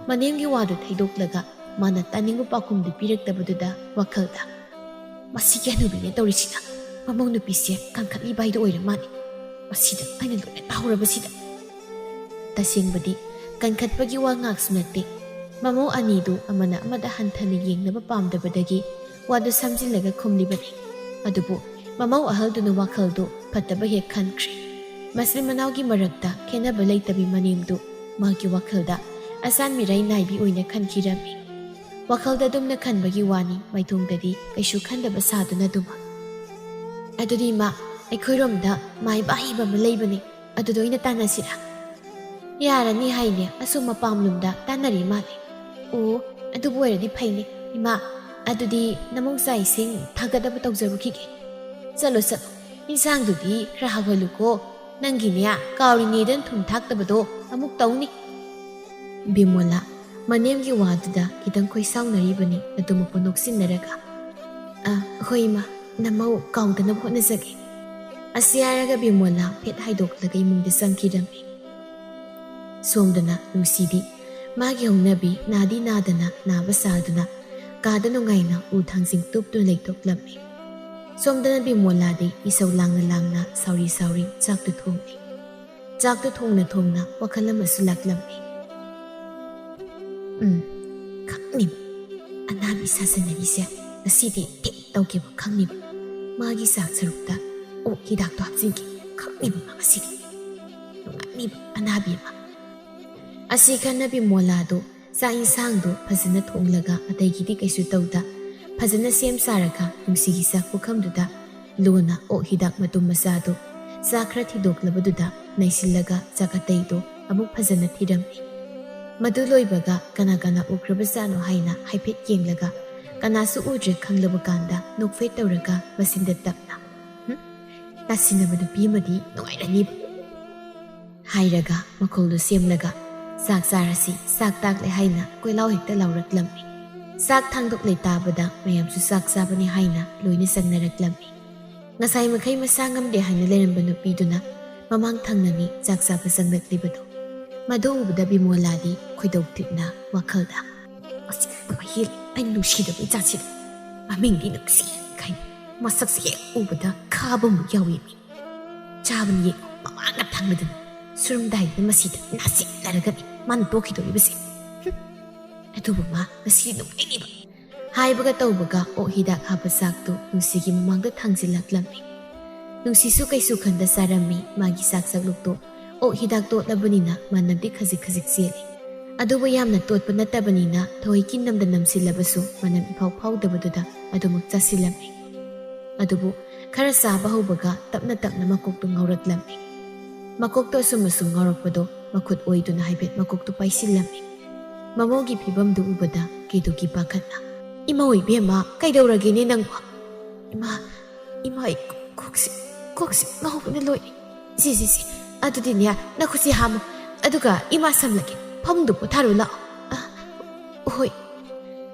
ꯃꯅꯦꯝꯒꯤ ꯋꯥꯗꯨ ꯊꯩꯗꯣꯛꯂꯒ ꯃꯥꯅ ꯇꯥꯅꯤꯡꯕ ꯄꯥꯎꯈꯨꯝꯗꯨ ꯄꯤꯔꯛꯇꯕꯗꯨꯗ ꯋꯥꯈꯜꯗ, "ꯃꯁꯤꯒꯤ ꯍꯅꯨꯕꯤꯅ ꯇꯧꯔꯤꯁꯤꯅ ꯃꯃꯧ ꯅꯨꯄꯤꯁꯦ ꯀꯟꯈꯠꯂꯤꯕ ꯍꯥꯏꯗꯨ ꯑꯣꯏꯔ ꯃꯥꯜꯂꯦ꯫ ꯃꯁꯤꯗ ꯑꯩꯅ ꯂꯣꯏꯅ ꯇꯥꯍꯧꯔꯕꯁꯤꯗ꯫" ꯇꯁꯦꯡꯕꯗꯤ ꯀꯟꯈꯠꯄꯒꯤ ꯋꯥ ꯉꯥꯛꯁꯨ ꯅꯠꯇꯦ꯫ ꯃꯃꯧ ꯑꯅꯤꯗꯨ ꯑꯃꯅ ꯑꯃꯗ ꯍꯟꯊꯅ ꯌꯦꯡꯅꯕ ꯄꯥꯝꯗꯕꯗꯒꯤ ꯋꯥꯗꯨ ꯁꯝꯖꯤꯜꯂꯒ ꯈꯨꯝꯂꯤꯕꯅꯤ꯫ ꯑꯗꯨꯕꯨ ꯃꯃꯧ ꯑꯍꯜꯗꯨꯅ ꯋꯥꯈꯜꯗꯨ ꯐꯠꯇꯕ ꯍꯦꯛ ꯈꯟꯈ꯭ꯔꯦ꯫ ꯃꯆꯤꯟ ꯃꯅꯥꯎꯒꯤ ꯃꯔꯛꯇ ꯈꯦꯠꯅꯕ ꯂꯩꯇꯕꯤ ꯃꯅꯦꯝꯗꯨ ꯃꯥꯒꯤ ꯋꯥꯈꯜꯗ ꯑꯁꯥꯟ ꯃꯤꯔꯥꯏ ꯅꯥꯏꯕꯤ ꯑꯣꯏꯅ ꯈꯟꯈꯤꯔꯝꯃꯤ꯫ ꯋꯥꯈꯜꯗ ꯑꯗꯨꯝꯅ ꯈꯟꯕꯒꯤ ꯋꯥꯅꯤ, ꯃꯥꯏꯊꯣꯡꯗꯗꯤ ꯀꯩꯁꯨ ꯈꯟꯗꯕ ꯁꯥꯗꯨꯅ ꯑꯗꯨꯃꯛ꯫ "ꯑꯗꯨꯗꯤ ꯏꯃꯥ, ꯑꯩꯈꯣꯏꯔꯣꯝꯗ ꯃꯥꯏꯕ ꯑꯍꯩꯕ ꯑꯃ ꯂꯩꯕꯅꯦ, ꯑꯗꯨꯗ ꯑꯣꯏꯅ ꯇꯥꯟꯅꯁꯤꯔꯥ?" "ꯌꯥꯔꯅꯤ ꯍꯥꯏꯅꯦ, ꯑꯁꯣꯝ ꯃꯄꯥꯝꯂꯣꯝꯗ ꯇꯥꯟꯅꯔꯤ ꯃꯥꯜꯂꯦ꯫" "ꯑꯣ, ꯑꯗꯨꯕꯨ ꯑꯣꯏꯔꯗꯤ ꯐꯩꯅꯦ꯫ ꯏꯃꯥ, ꯑꯗꯨꯗꯤ ꯅꯃꯧ ꯆꯥꯛ ꯏꯁꯤꯡ ꯊꯥꯒꯠꯅꯕ ꯇꯧꯖꯔꯨꯈꯤꯒꯦ꯫ ꯆꯠꯂꯣ, ꯆꯠꯂꯣ, ꯏꯟꯁꯥꯡꯗꯨꯗꯤ ꯈꯔ ꯍꯥꯎꯍꯜꯂꯨꯀꯣ꯫ ꯅꯪꯒꯤꯅꯦ, ꯀꯥꯎꯔꯤꯉꯩꯗ ꯊꯨꯝ ꯊꯥꯛꯇꯕꯗꯣ ꯑꯃꯨꯛ ꯇꯧꯅꯤ꯫" ꯕꯤꯃꯣꯂꯥ ꯃꯅꯦꯝꯒꯤ ꯋꯥꯗꯨꯗ ꯈꯤꯇꯪ ꯈꯣꯏꯁꯥꯎꯅꯔꯤꯕꯅꯤ, ꯑꯗꯨꯃꯛꯄꯨ ꯅꯣꯛꯁꯤꯟꯅꯔꯒ꯫ "ꯑ, ꯍꯣꯏ ꯏꯃꯥ, ꯅꯃꯧ ꯀꯥꯎꯗꯅꯕ ꯍꯣꯠꯅꯖꯒꯦ꯫" ꯑꯁꯤ ꯍꯥꯏꯔꯒ ꯕꯤꯃꯣꯂꯥ ꯐꯦꯠ ꯍꯥꯏꯗꯣꯛꯂꯒ ꯏꯃꯨꯡꯗ ꯆꯪꯈꯤꯔꯝꯃꯤ꯫ ꯁꯣꯝꯗꯅ ꯅꯨꯡꯁꯤꯕꯤ ꯃꯥꯒꯤ ꯍꯧꯅꯕꯤ ꯅꯥꯗꯤ ꯅꯥꯗꯅ ꯅꯥꯕ ꯁꯥꯗꯨꯅ ꯀꯥꯗ ꯅꯨꯡꯉꯥꯏꯅ ꯎ ꯊꯥꯡꯖꯤꯡ ꯇꯨꯞꯇꯨꯅ ꯂꯩꯊꯣꯛꯂꯝꯃꯤ꯫ ꯁꯣꯝꯗꯅ ꯕꯤꯃꯣꯂꯥꯗꯤ ꯏꯁꯧ ꯂꯥꯡꯅ ꯂꯥꯡꯅ ꯁꯥꯎꯔꯤ ꯁꯥꯎꯔꯤ ꯆꯥꯛꯇꯨ ꯊꯣꯡꯂꯤ꯫ ꯆꯥꯛꯇꯨ ꯊꯣꯡꯅ ꯊꯣꯡꯅ ꯋꯥꯈꯜ ꯑꯃꯁꯨ ꯂꯥꯛꯂꯝꯃꯤ꯫ "ꯎꯝ, ꯈꯪꯅꯤꯕ ꯑꯅꯥꯕꯤ ꯁꯥꯖꯟꯅꯔꯤꯁꯦ ꯉꯁꯤꯗꯤ ꯊꯤꯛ ꯇꯧꯒꯦꯕ ꯈꯪꯅꯤꯕ꯫ ꯃꯥꯒꯤ ꯆꯥꯛ ꯁꯔꯨꯛꯇ ꯑꯣꯛ ꯍꯤꯗꯥꯛꯇꯣ ꯍꯥꯞꯆꯤꯟꯒꯦ ꯈꯪꯅꯤꯕ ꯃꯥ ꯉꯁꯤꯗꯤ꯫ ꯅꯨꯡꯉꯥꯏꯅꯤꯕ ꯑꯅꯥꯕꯤ ꯑꯃ꯫" ꯑꯁꯤ ꯈꯟꯅ ꯕꯤꯃꯣꯂꯥꯗꯣ ꯆꯥꯛ ꯏꯟꯁꯥꯡꯗꯣ ꯐꯖꯅ ꯊꯣꯡꯂꯒ ꯑꯇꯩꯒꯤꯗꯤ ꯀꯩꯁꯨ ꯇꯧꯗ ꯐꯖꯅ ꯁꯦꯝ ꯁꯥꯔꯒ ꯅꯨꯡꯁꯤꯒꯤ ꯆꯥꯛ ꯄꯨꯈꯝꯗꯨꯗ ꯂꯣꯟꯅ ꯑꯣꯛ ꯍꯤꯗꯥꯛ ꯃꯇꯨꯝ ꯃꯆꯥꯗꯨ ꯆꯥꯛ ꯈꯔ ꯊꯤꯗꯣꯛꯂꯕꯗꯨꯗ ꯅꯩꯁꯤꯜꯂꯒ ꯆꯥꯛ ꯑꯇꯩꯗꯨ ꯑꯃꯨꯛ ꯐꯖꯅ ꯊꯤꯔꯝꯃꯤ꯫ ꯃꯗꯨ ꯂꯣꯏꯕꯒ ꯀꯅꯥ ꯀꯅꯥ ꯎꯈ꯭ꯔꯕꯖꯥꯠꯅꯣ ꯍꯥꯏꯅ ꯍꯥꯏꯐꯦꯠ ꯌꯦꯡꯂꯒ ꯀꯅꯥꯁꯨ ꯎꯗ꯭ꯔꯦ ꯈꯪꯂꯕ ꯀꯥꯟꯗ ꯅꯣꯛꯐꯦꯠ ꯇꯧꯔꯒ ꯃꯆꯤꯟꯗ ꯇꯞꯅ, "ꯍꯨꯝ, ꯇꯥꯁꯤꯟꯅꯕ ꯅꯨꯄꯤ ꯑꯃꯗꯤ ꯅꯨꯡꯉꯥꯏꯔꯅꯤꯕ" ꯍꯥꯏꯔꯒ ꯃꯈꯣꯜꯗꯨ ꯁꯦꯝꯂꯒ "ꯆꯥꯛ ꯆꯥꯔꯁꯤ, ꯆꯥꯛ ꯇꯥꯛꯂꯦ" ꯍꯥꯏꯅ ꯀꯣꯏꯂꯥꯎ ꯍꯦꯛꯇ ꯂꯥꯎꯔꯛꯂꯝꯃꯤ꯫ ꯆꯥꯛ ꯊꯥꯡꯗꯣꯛꯂꯦ ꯇꯥꯕꯗ ꯃꯌꯥꯝꯁꯨ ꯆꯥꯛ ꯆꯥꯕꯅꯤ ꯍꯥꯏꯅ ꯂꯣꯏꯅ ꯆꯪꯅꯔꯛꯂꯝꯃꯤ꯫ ꯉꯁꯥꯏ ꯃꯈꯩ ꯃꯁꯥ ꯉꯝꯗꯦ ꯍꯥꯏꯅ ꯂꯩꯔꯝꯕ ꯅꯨꯄꯤꯗꯨꯅ ꯃꯃꯥꯡ ꯊꯪꯅꯅꯤ ꯆꯥꯛ ꯆꯥꯕ ꯆꯪꯂꯛꯂꯤꯕꯗꯨ꯫ ꯃꯗꯨ ꯎꯕꯗ ꯕꯤꯃꯣꯂꯥꯗꯤ ꯈꯣꯏꯗꯧ ꯊꯤꯠꯅ ꯋꯥꯈꯜꯗ, "ꯃꯁꯤ ꯃꯍꯤ ꯑꯩ ꯅꯨꯡꯁꯤꯗꯕ ꯏꯆꯥꯁꯤꯗ ꯃꯃꯤꯡꯗꯤ ꯅꯨꯡꯁꯤ" ꯍꯩ, ꯃꯁꯛꯁꯦ ꯍꯦꯛ ꯎꯕꯗ ꯈꯥꯕꯃꯨꯛ ꯌꯥꯎꯏ ꯃꯤ꯫ ꯆꯥꯕꯅꯤ ꯌꯦꯡꯉꯣ, ꯃꯃꯥꯡꯒ ꯊꯪꯅꯗꯅ꯫ ꯁꯨꯔꯝꯗꯥꯏꯗ ꯃꯁꯤꯗ ꯅꯥꯁꯤꯟꯅꯔꯒꯅꯤ ꯃꯥꯅ ꯇꯣꯛꯈꯤꯗꯣꯔꯤꯕꯁꯦ꯫ ꯍꯨꯝ, ꯑꯗꯨꯕꯨ ꯃꯥ ꯉꯁꯤ ꯅꯨꯡꯉꯥꯏꯅꯤꯕ꯫ ꯍꯥꯏꯕꯒ ꯇꯧꯕꯒ ꯑꯣꯛ ꯍꯤꯗꯥꯛ ꯍꯥꯞꯄ ꯆꯥꯛꯇꯨ ꯅꯨꯡꯁꯤꯒꯤ ꯃꯃꯥꯡꯗ ꯊꯥꯡꯖꯤꯜꯂꯛꯂꯝꯃꯤ꯫ ꯅꯨꯡꯁꯤꯁꯨ ꯀꯩꯁꯨ ꯈꯟꯗ ꯆꯥꯔꯝꯃꯤ꯫ ꯃꯥꯒꯤ ꯆꯥꯛ ꯆꯥꯛꯂꯨꯛꯇꯣ ꯑꯣꯛ ꯍꯤꯗꯥꯛ ꯇꯣꯠꯂꯕꯅꯤꯅ ꯃꯅꯝꯗꯤ ꯈꯖꯤꯛ ꯈꯖꯤꯛ ꯆꯦꯜꯂꯤ꯫ ꯑꯗꯨꯕꯨ ꯌꯥꯝꯅ ꯇꯣꯠꯄ ꯅꯠꯇꯕꯅꯤꯅ ꯊꯣꯏ ꯀꯤꯟ ꯅꯝꯗ ꯅꯝꯁꯤꯜꯂꯕꯁꯨ ꯃꯅꯝ ꯏꯐꯥꯎ ꯐꯥꯎꯗꯕꯗꯨꯗ ꯑꯗꯨꯃꯛ ꯆꯥꯁꯤꯜꯂꯝꯃꯤ꯫ ꯑꯗꯨꯕꯨ ꯈꯔ ꯆꯥꯕ ꯍꯧꯕꯒ ꯇꯞꯅ ꯇꯞꯅ ꯃꯀꯣꯛꯇꯨ ꯉꯥꯎꯔꯛꯂꯝꯃꯤ꯫ ꯃꯀꯣꯛꯇꯨ ꯑꯁꯨꯝ ꯑꯁꯨꯝ ꯉꯥꯎꯔꯛꯄꯗꯣ ꯃꯈꯨꯠ ꯑꯣꯏꯗꯨꯅ ꯍꯥꯏꯐꯦꯠ ꯃꯀꯣꯛꯇꯨ ꯄꯥꯏꯁꯤꯜꯂꯝꯃꯤ꯫ ꯃꯃꯧꯒꯤ ꯐꯤꯕꯝꯗꯨ ꯎꯕꯗ ꯀꯦꯇꯨꯀꯤ ꯄꯥꯈꯠꯅ, "ꯏꯃꯧ ꯏꯕꯦꯝꯃ, ꯀꯩꯗꯧꯔꯒꯦꯅꯦ ꯅꯪꯕꯨ?" "ꯏꯃꯥ, ꯏꯃꯥ, ꯑꯩ ꯀꯣꯛꯁꯤ, ꯀꯣꯛꯁꯤ ꯉꯥꯎꯕꯅ ꯂꯣꯏꯔꯦ꯫ ꯁꯤ, ꯁꯤ, ꯁꯤ, ꯑꯗꯨꯗꯤꯅꯦ, ꯅꯈꯨꯠꯁꯤ ꯍꯥꯝꯃꯨ꯫ ꯑꯗꯨꯒ ꯏꯃꯥ ꯁꯝꯂꯒꯦ꯫ ꯐꯃꯨꯡꯗ ꯄꯣꯊꯥꯔꯨ ꯂꯥꯛꯑꯣ꯫" "ꯑ, ꯍꯣꯏ꯫"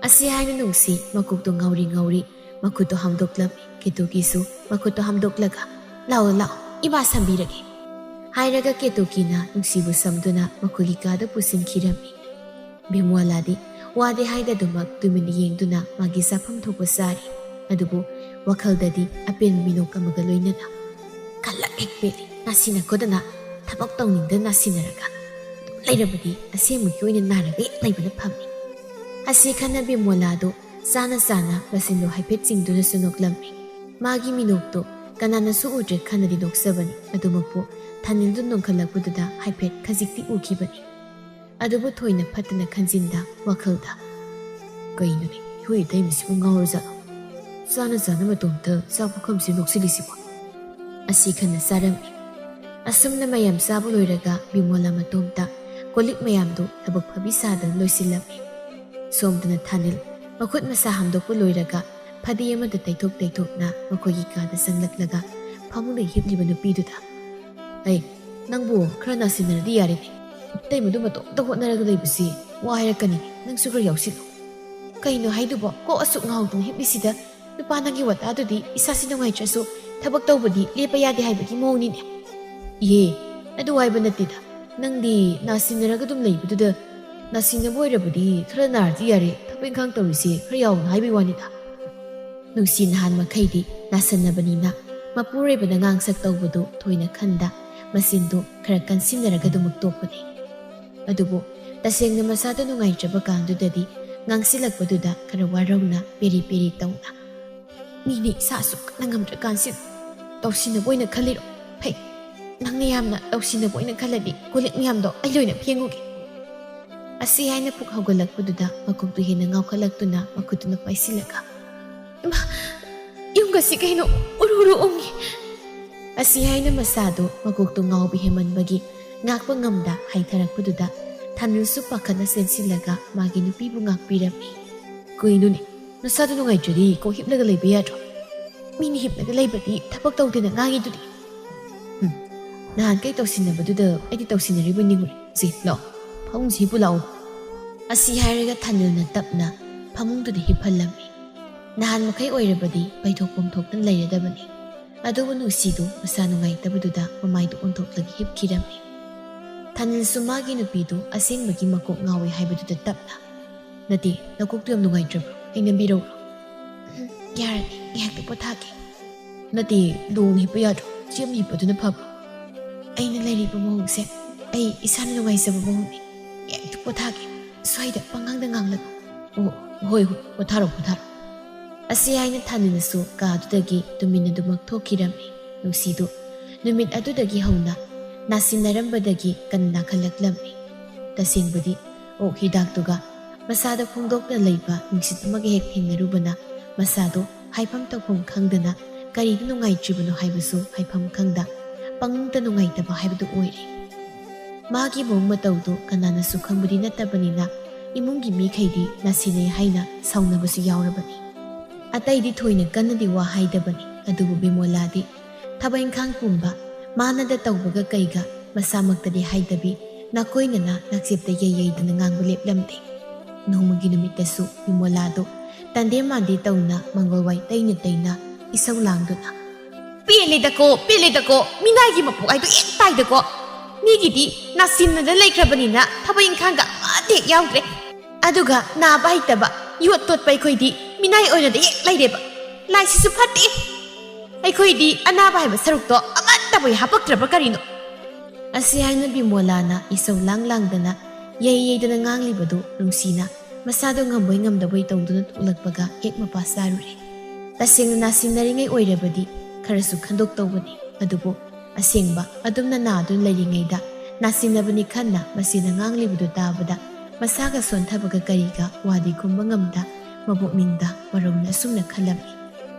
ꯑꯁꯤ ꯍꯥꯏꯅ ꯅꯨꯡꯁꯤ ꯃꯀꯣꯛꯇꯣ ꯉꯥꯎꯔꯤ ꯉꯥꯎꯔꯤ ꯃꯈꯨꯠꯇꯣ ꯍꯥꯝꯗꯣꯛꯂꯝꯃꯤ꯫ ꯀꯦꯇꯨꯀꯤꯁꯨ ꯃꯈꯨꯠꯇꯣ ꯍꯥꯝꯗꯣꯛꯂꯒ, "ꯂꯥꯛꯑꯣ, ꯂꯥꯛꯑꯣ, ꯏꯃꯥ ꯁꯝꯕꯤꯔꯒꯦ," ꯍꯥꯏꯔꯒ ꯀꯦꯇꯨꯀꯤꯅ ꯅꯨꯡꯁꯤꯕꯨ ꯁꯝꯗꯨꯅ ꯃꯈꯣꯏꯒꯤ ꯀꯥꯗ ꯄꯨꯁꯤꯟꯈꯤꯔꯝꯃꯤ꯫ ꯕꯤꯃꯣꯂꯥꯗꯤ ꯋꯥꯗꯦ ꯍꯥꯏꯗꯗꯨꯃꯛ ꯇꯨꯃꯤꯟꯅ ꯌꯦꯡꯗꯨꯅ ꯃꯥꯒꯤ ꯆꯥꯐꯝ ꯊꯣꯛꯄ ꯆꯥꯔꯤ꯫ ꯑꯗꯨꯕꯨ ꯋꯥꯈꯜꯗꯗꯤ ꯑꯄꯦꯟꯕ ꯃꯤꯅꯣꯛ ꯑꯃꯒ ꯂꯣꯏꯅꯅ, "ꯈꯜꯂꯛ ꯍꯦꯛ ꯄꯦꯜꯂꯤ, ꯉꯁꯤ ꯅꯈꯣꯗꯅ ꯊꯕꯛ ꯇꯧꯅꯤꯡꯗ ꯅꯥꯁꯤꯟꯅꯔꯒ ꯑꯗꯨꯝ ꯂꯩꯔꯕꯗꯤ ꯑꯁꯦꯡꯕꯒꯤ ꯑꯣꯏꯅ ꯅꯥꯔꯒ ꯍꯦꯛ ꯂꯩꯕꯅ ꯐꯝꯃꯤ꯫" ꯑꯁꯤ ꯈꯟꯅ ꯕꯤꯃꯣꯂꯥꯗꯨ ꯆꯥꯅ ꯆꯥꯅ ꯃꯆꯤꯟꯗꯣ ꯍꯥꯏꯐꯦꯠ ꯆꯤꯡꯗꯨꯅꯁꯨ ꯅꯣꯛꯂꯝꯃꯤ꯫ ꯃꯥꯒꯤ ꯃꯤꯅꯣꯛꯇꯣ ꯀꯅꯥꯅꯁꯨ ꯎꯗ꯭ꯔꯦ ꯈꯟꯅꯗꯤ ꯅꯣꯛꯆꯕꯅꯤ꯫ ꯑꯗꯨꯃꯛꯄꯨ ꯊꯥꯅꯤꯜꯗꯨ ꯅꯣꯡꯈꯠꯂꯛꯄꯗꯨꯗ ꯍꯥꯏꯐꯦꯠ ꯈꯖꯤꯛꯇꯤ ꯎꯈꯤꯕꯅꯤ꯫ ꯑꯗꯨꯕꯨ ꯊꯣꯏꯅ ꯐꯠꯇꯅ ꯈꯟꯖꯤꯟꯗ ꯋꯥꯈꯜꯗ, "ꯀꯩꯅꯣꯅꯦ, ꯏꯍꯣꯏ ꯏꯇꯩꯃꯁꯤꯕꯨ ꯉꯥꯎꯔꯖꯥꯠꯂꯣ? ꯆꯥꯅ ꯆꯥꯅ ꯃꯇꯣꯝꯇ ꯆꯥꯛ ꯄꯨꯈꯝꯁꯤ ꯅꯣꯛꯁꯤꯜꯂꯤꯁꯤꯕꯣ?" ꯑꯁꯤ ꯈꯟꯅ ꯆꯥꯔꯝꯃꯤ꯫ ꯑꯁꯨꯝꯅ ꯃꯌꯥꯝ ꯆꯥꯕ ꯂꯣꯏꯔꯒ ꯕꯤꯃꯣꯂꯥ ꯃꯇꯣꯝꯇ ꯀꯣꯜꯂꯤꯛ ꯃꯌꯥꯝꯗꯨ ꯊꯕꯛ ꯐꯕꯤ ꯁꯥꯗꯅ ꯂꯣꯏꯁꯤꯜꯂꯝꯃꯤ꯫ ꯁꯣꯝꯗꯅ ꯊꯥꯅꯤꯜ ꯃꯈꯨꯠ ꯃꯁꯥ ꯍꯥꯝꯗꯣꯛꯄ ꯂꯣꯏꯔꯒ ꯐꯗꯤ ꯑꯃꯗ ꯇꯩꯊꯣꯛ ꯇꯩꯊꯣꯛꯅ ꯃꯈꯣꯏꯒꯤ ꯀꯥꯗ ꯆꯪꯂꯛꯂꯒ ꯐꯃꯨꯡꯗ ꯍꯤꯞꯂꯤꯕ ꯅꯨꯄꯤꯗꯨꯗ, "ꯑꯩ, ꯅꯪꯕꯨ ꯈꯔ ꯅꯥꯁꯤꯟꯅꯔꯗꯤ ꯌꯥꯔꯦꯅꯦ꯫ ꯏꯇꯩꯃꯗꯨ ꯃꯇꯣꯝꯇ ꯍꯣꯠꯅꯔꯒ ꯂꯩꯕꯁꯤ ꯋꯥ ꯍꯥꯏꯔꯛꯀꯅꯤ, ꯅꯪꯁꯨ ꯈꯔ ꯌꯥꯎꯁꯤꯜꯂꯨ꯫" "ꯀꯩꯅꯣ ꯍꯥꯏꯗꯨꯕꯣ? ꯀꯣꯛ ꯑꯁꯨꯛ ꯉꯥꯎꯗꯅ ꯍꯤꯞꯂꯤꯁꯤꯗ ꯅꯨꯄꯥ ꯅꯪꯒꯤ ꯋꯥꯇꯥꯗꯨꯗꯤ ꯏꯁꯥꯁꯤ ꯅꯨꯡꯉꯥꯏꯇ꯭ꯔꯁꯨ ꯊꯕꯛ ꯇꯧꯕꯗꯤ ꯂꯦꯞꯄ ꯌꯥꯗꯦ ꯍꯥꯏꯕꯒꯤ ꯃꯑꯣꯡꯅꯤꯅꯦ꯫" "ꯏꯍꯦ, ꯑꯗꯨ ꯍꯥꯏꯕ ꯅꯠꯇꯦꯗ꯫ ꯅꯪꯗꯤ ꯅꯥꯁꯤꯟꯅꯔꯒ ꯑꯗꯨꯝ ꯂꯩꯕꯗꯨꯗ, ꯅꯥꯁꯤꯟꯅꯕ ꯑꯣꯏꯔꯕꯗꯤ ꯈꯔ ꯅꯥꯔꯗꯤ ꯌꯥꯔꯦ, ꯊꯕꯛ ꯏꯪꯈꯥꯡ ꯇꯧꯔꯤꯁꯦ ꯈꯔ ꯌꯥꯎꯅ ꯍꯥꯏꯕꯒꯤ ꯋꯥꯅꯤꯗ꯫" ꯅꯨꯡꯁꯤ ꯅꯍꯥꯟ ꯃꯈꯩꯗꯤ ꯅꯥꯁꯟꯅꯕꯅꯤꯅ ꯃꯄꯨꯔꯣꯏꯕꯅ ꯉꯥꯡꯁꯛ ꯇꯧꯕꯗꯨ ꯊꯣꯏꯅ ꯈꯟꯗ ꯃꯆꯤꯟꯗꯨ ꯈꯔ ꯀꯟꯁꯤꯟꯅꯔꯒ ꯑꯗꯨꯃꯛ ꯇꯣꯛꯄꯅꯤ꯫ ꯑꯗꯨꯕꯨ ꯇꯁꯦꯡꯅ ꯃꯁꯥꯗ ꯅꯨꯡꯉꯥꯏꯇ꯭ꯔꯕ ꯀꯥꯟꯗꯨꯗꯗꯤ ꯉꯥꯡꯁꯤꯜꯂꯛꯄꯗꯨꯗ ꯈꯔ ꯋꯥꯔꯧꯅ ꯄꯦꯔꯤ ꯄꯦꯔꯤ ꯇꯧꯅ, "ꯃꯤꯅ ꯏꯁꯥ ꯑꯁꯨꯛ ꯀꯟꯅ ꯉꯝꯗ꯭ꯔꯀꯥꯟꯁꯤꯗ ꯇꯧꯁꯤꯟꯅꯕ ꯑꯣꯏꯅ ꯈꯜꯂꯤꯔꯣ? ꯐꯩ, ꯅꯪꯅ ꯌꯥꯝꯅ ꯇꯧꯁꯤꯟꯅꯕ ꯑꯣꯏꯅ ꯈꯜꯂꯗꯤ ꯀꯣꯜꯂꯤꯛ ꯃꯌꯥꯝꯗꯣ ꯑꯩ ꯂꯣꯏꯅ ꯐꯦꯡꯉꯨꯒꯦ"꯫ ꯑꯁꯤ ꯍꯥꯏꯅ ꯄꯨꯛ ꯍꯧꯒꯠꯂꯛꯄꯗꯨꯗ ꯃꯀꯣꯛꯇꯨ ꯍꯦꯟꯅ ꯉꯥꯎꯈꯠꯂꯛꯇꯨꯅ ꯃꯈꯨꯠꯇꯨꯅ ꯄꯥꯏꯁꯤꯜꯂꯒ, "ꯏꯃꯥ, ꯌꯨꯝꯒꯁꯤ ꯀꯩꯅꯣ ꯎꯔꯨ ꯎꯔꯨ ꯎꯪꯉꯤ"꯫ ꯑꯁꯤ ꯍꯥꯏꯅ ꯃꯁꯥꯗꯨ ꯃꯀꯣꯛꯇꯨ ꯉꯥꯎꯕ ꯍꯦꯟꯃꯟꯕꯒꯤ ꯉꯥꯛꯄ ꯉꯝꯗ ꯍꯥꯏꯊꯔꯛꯄꯗꯨꯗ ꯊꯥꯅꯤꯜꯁꯨ ꯄꯥꯈꯠꯅ ꯆꯦꯟꯁꯤꯜꯂꯒ ꯃꯥꯒꯤ ꯅꯨꯄꯤꯕꯨ ꯉꯥꯛꯄꯤꯔꯝꯃꯤ꯫ "ꯀꯩꯅꯣꯅꯦ, ꯅꯁꯥꯗꯨ ꯅꯨꯡꯉꯥꯏꯇ꯭ꯔꯗꯤ ꯀꯣꯛ ꯍꯤꯞꯂꯒ ꯂꯩꯕ ꯌꯥꯗ꯭ꯔꯣ? ꯃꯤꯅ ꯍꯤꯞꯂꯒ ꯂꯩꯕꯗꯤ ꯊꯕꯛ ꯇꯧꯗꯦꯅ ꯉꯥꯡꯉꯤꯗꯨꯗꯤ"꯫ "ꯎꯝ, ꯅꯍꯥꯟꯈꯩ ꯇꯧꯁꯤꯟꯅꯕꯗꯨꯗ ꯑꯩꯗꯤ ꯇꯧꯁꯤꯟꯅꯔꯤꯕ ꯅꯤꯡꯉꯨꯔꯦ꯫ ꯁꯦ, ꯂꯥꯛꯑꯣ, ꯐꯃꯨꯡꯁꯤ ꯍꯤꯞꯄꯨ ꯂꯥꯛꯑꯣ"꯫ ꯑꯁꯤ ꯍꯥꯏꯔꯒ ꯊꯥꯅꯤꯜꯅ ꯇꯞꯅ ꯐꯃꯨꯡꯗꯨꯗ ꯍꯤꯞꯍꯜꯂꯝꯃꯤ꯫ ꯅꯍꯥꯟ ꯃꯈꯩ ꯑꯣꯏꯔꯕꯗꯤ ꯄꯩꯊꯣꯛꯐꯝ ꯊꯣꯛꯇꯅ ꯂꯩꯔꯗꯕꯅꯤ꯫ ꯑꯗꯨꯕꯨ ꯅꯨꯡꯁꯤꯗꯨ ꯃꯁꯥ ꯅꯨꯡꯉꯥꯏꯇꯕꯗꯨꯗ ꯃꯃꯥꯏꯗꯨ ꯑꯣꯟꯊꯣꯛꯂꯒ ꯍꯤꯞꯈꯤꯔꯝꯃꯤ꯫ ꯊꯥꯅꯤꯜꯁꯨ ꯃꯥꯒꯤ ꯅꯨꯄꯤꯗꯨ ꯑꯁꯦꯡꯕꯒꯤ ꯃꯀꯣꯛ ꯉꯥꯎꯏ ꯍꯥꯏꯕꯗꯨꯗ ꯇꯞꯅ, "ꯅꯠꯇꯦ, ꯅꯀꯣꯛꯇꯨ ꯌꯥꯝ ꯅꯨꯡꯉꯥꯏꯇ꯭ꯔꯕ꯭ꯔꯣ? ꯑꯩ ꯅꯝꯕꯤꯔꯧꯔꯣ?" "ꯎꯝ, ꯌꯥꯔꯅꯤ, ꯉꯥꯏꯍꯥꯛꯇꯤ ꯄꯣꯊꯥꯒꯦ"꯫ "ꯅꯠꯇꯦ, ꯂꯣꯡꯅ ꯍꯤꯞꯄ ꯌꯥꯗ꯭ꯔꯣ? ꯆꯦꯞꯅ ꯍꯤꯞꯄꯗꯨꯅ ꯐꯕ꯭ꯔꯣ?" "ꯑꯩꯅ ꯂꯩꯔꯤꯕ ꯃꯑꯣꯡꯁꯦ ꯑꯩ ꯏꯁꯥꯅ ꯅꯨꯡꯉꯥꯏꯖꯕ ꯃꯑꯣꯡꯅꯤ꯫ ꯉꯥꯏꯍꯥꯛꯇꯤ ꯄꯣꯊꯥꯒꯦ, ꯁ꯭ꯋꯥꯏꯗ ꯄꯪꯉꯥꯡꯗ ꯉꯥꯡꯂꯅꯨ"꯫ "ꯑꯣ, ꯍꯣꯏ, ꯍꯣꯏ, ꯄꯣꯊꯥꯔꯣ, ꯄꯣꯊꯥꯔꯣ"꯫ ꯑꯁꯤ ꯍꯥꯏꯅ ꯊꯥꯅꯤꯜꯁꯨ ꯀꯥꯗꯨꯗꯒꯤ ꯇꯨꯃꯤꯟꯅꯗꯨꯃꯛ ꯊꯣꯛꯈꯤꯔꯝꯃꯤ꯫ ꯅꯨꯡꯁꯤꯗꯨ ꯅꯨꯃꯤꯠ ꯑꯗꯨꯗꯒꯤ ꯍꯧꯅ ꯅꯥꯁꯤꯟꯅꯔꯝꯕꯗꯒꯤ ꯀꯟꯅ ꯅꯥꯈꯠꯂꯛꯂꯝꯃꯤ꯫ ꯇꯁꯦꯡꯕꯗꯤ ꯑꯣꯛ ꯍꯤꯗꯥꯛꯇꯨꯒ ꯃꯁꯥꯗ ꯐꯣꯡꯗꯣꯛꯅ ꯂꯩꯕ ꯅꯨꯡꯁꯤꯠ ꯑꯃꯒ ꯍꯦꯛ ꯊꯦꯡꯅꯔꯨꯕꯅ ꯃꯁꯥꯗꯨ ꯍꯥꯏꯐꯝ ꯇꯧꯐꯝ ꯈꯪꯗꯅ ꯀꯔꯤꯗ ꯅꯨꯡꯉꯥꯏꯇ꯭ꯔꯤꯕꯅꯣ ꯍꯥꯏꯕꯁꯨ ꯍꯥꯏꯐꯝ ꯈꯪꯗ ꯄꯪꯅꯨꯡꯗ ꯅꯨꯡꯉꯥꯏꯇꯕ ꯍꯥꯏꯕꯗꯨ ꯑꯣꯏꯔꯦ꯫ ꯃꯥꯒꯤ ꯃꯑꯣꯡ ꯃꯇꯧꯗꯨ ꯀꯅꯥꯅꯁꯨ ꯈꯪꯕꯗꯤ ꯅꯠꯇꯕꯅꯤꯅ ꯏꯃꯨꯡꯒꯤ ꯃꯤꯈꯩꯗꯤ ꯅꯥꯁꯤꯟꯅꯩ ꯍꯥꯏꯅ ꯁꯥꯎꯅꯕꯁꯨ ꯌꯥꯎꯔꯕꯅꯤ꯫ ꯑꯇꯩꯗꯤ ꯊꯣꯏꯅ ꯀꯟꯅꯗꯤ ꯋꯥ ꯍꯥꯏꯗꯕꯅꯤ, ꯑꯗꯨꯕꯨ ꯕꯤꯃꯣꯂꯥꯗꯤ ꯊꯕꯛ ꯏꯪꯈꯥꯡ ꯄꯨꯝꯕ ꯃꯥꯅꯗ ꯇꯧꯕꯒ ꯀꯩꯒ ꯃꯁꯥꯃꯛꯇꯗꯤ ꯍꯥꯏꯗꯕꯤ ꯅꯥꯀꯣꯏꯅꯅ ꯅꯥꯛꯆꯦꯞꯇ ꯌꯩ ꯌꯩꯗꯅ ꯉꯥꯡꯕ ꯂꯦꯞꯂꯝꯗꯦ꯫ ꯅꯣꯡꯃꯒꯤ ꯅꯨꯃꯤꯠꯇꯁꯨ ꯕꯤꯃꯣꯂꯥꯗꯨ ꯇꯟꯗꯦ ꯃꯥꯟꯗꯦ ꯇꯧꯅ ꯃꯪꯒꯣꯜꯋꯥꯏ ꯇꯩꯅ ꯇꯩꯅ ꯏꯁꯧ ꯂꯥꯡꯗꯨꯅ, "ꯄꯦꯜꯂꯦꯗꯀꯣ, ꯄꯦꯜꯂꯦꯗꯀꯣ, ꯃꯤꯅꯥꯏꯒꯤ ꯃꯄꯣꯛ ꯍꯥꯏꯗꯣ ꯍꯦꯛ ꯇꯥꯏꯗꯀꯣ꯫ ꯃꯤꯒꯤꯗꯤ ꯅꯥꯁꯤꯟꯅꯗ ꯂꯩꯈ꯭ꯔꯕꯅꯤꯅ ꯊꯕꯛ ꯏꯪꯈꯥꯡꯒ ꯑꯃꯠꯇ ꯍꯦꯛ ꯌꯥꯎꯗ꯭ꯔꯦ꯫ ꯑꯗꯨꯒ ꯅꯥꯕ ꯍꯩꯇꯕ ꯌꯣꯠ ꯇꯣꯠꯄ ꯑꯩꯈꯣꯏꯗꯤ ꯃꯤꯅꯥꯏ ꯑꯣꯏꯅꯗ ꯍꯦꯛ ꯂꯩꯔꯦꯕ꯫ ꯂꯥꯏꯁꯤꯁꯨ ꯐꯠꯇꯦ꯫ ꯑꯩꯈꯣꯏꯗꯤ ꯑꯅꯥꯕ ꯍꯥꯏꯕ ꯁꯔꯨꯛꯇꯣ ꯑꯃꯠꯇꯕꯨ ꯍꯥꯄꯛꯇ꯭ꯔꯕ ꯀꯔꯤꯅꯣ?" ꯑꯁꯤ ꯍꯥꯏꯅ ꯕꯤꯃꯣꯂꯥꯅ ꯏꯁꯧ ꯂꯥꯡ ꯂꯥꯡꯗꯅ ꯌꯩ ꯌꯩꯗꯅ ꯉꯥꯡꯂꯤꯕꯗꯨ ꯅꯨꯡꯁꯤꯅ ꯃꯁꯥꯗꯣ ꯉꯝꯕꯣꯏ ꯉꯝꯗꯕꯣꯏ ꯇꯧꯗꯨꯅ ꯊꯣꯛꯂꯛꯄꯒ ꯍꯦꯛ ꯃꯄꯥ ꯆꯥꯔꯨꯔꯦ꯫ ꯇꯁꯦꯡꯅ ꯅꯥꯁꯤꯟꯅꯔꯤꯉꯩ ꯑꯣꯏꯔꯕꯗꯤ ꯈꯔꯁꯨ ꯈꯟꯗꯣꯛꯇꯧꯕꯅꯤ, ꯑꯗꯨꯕꯨ ꯑꯁꯦꯡꯕ ꯑꯗꯨꯝꯅ ꯅꯥꯗꯨꯅ ꯂꯩꯔꯤꯉꯩꯗ ꯅꯥꯁꯤꯟꯅꯕꯅꯤ ꯈꯟꯅ ꯃꯁꯤꯅ ꯉꯥꯡꯂꯤꯕꯗꯨ ꯇꯥꯕꯗ ꯃꯁꯥꯒ ꯁꯣꯟꯊꯕꯒ ꯀꯔꯤꯒ ꯋꯥꯗꯤ ꯈꯨꯝꯕ ꯉꯝꯗ ꯃꯄꯨꯛꯅꯤꯡꯗ ꯃꯔꯧꯅ ꯑꯁꯨꯝꯅ ꯈꯜꯂꯝꯃꯤ꯫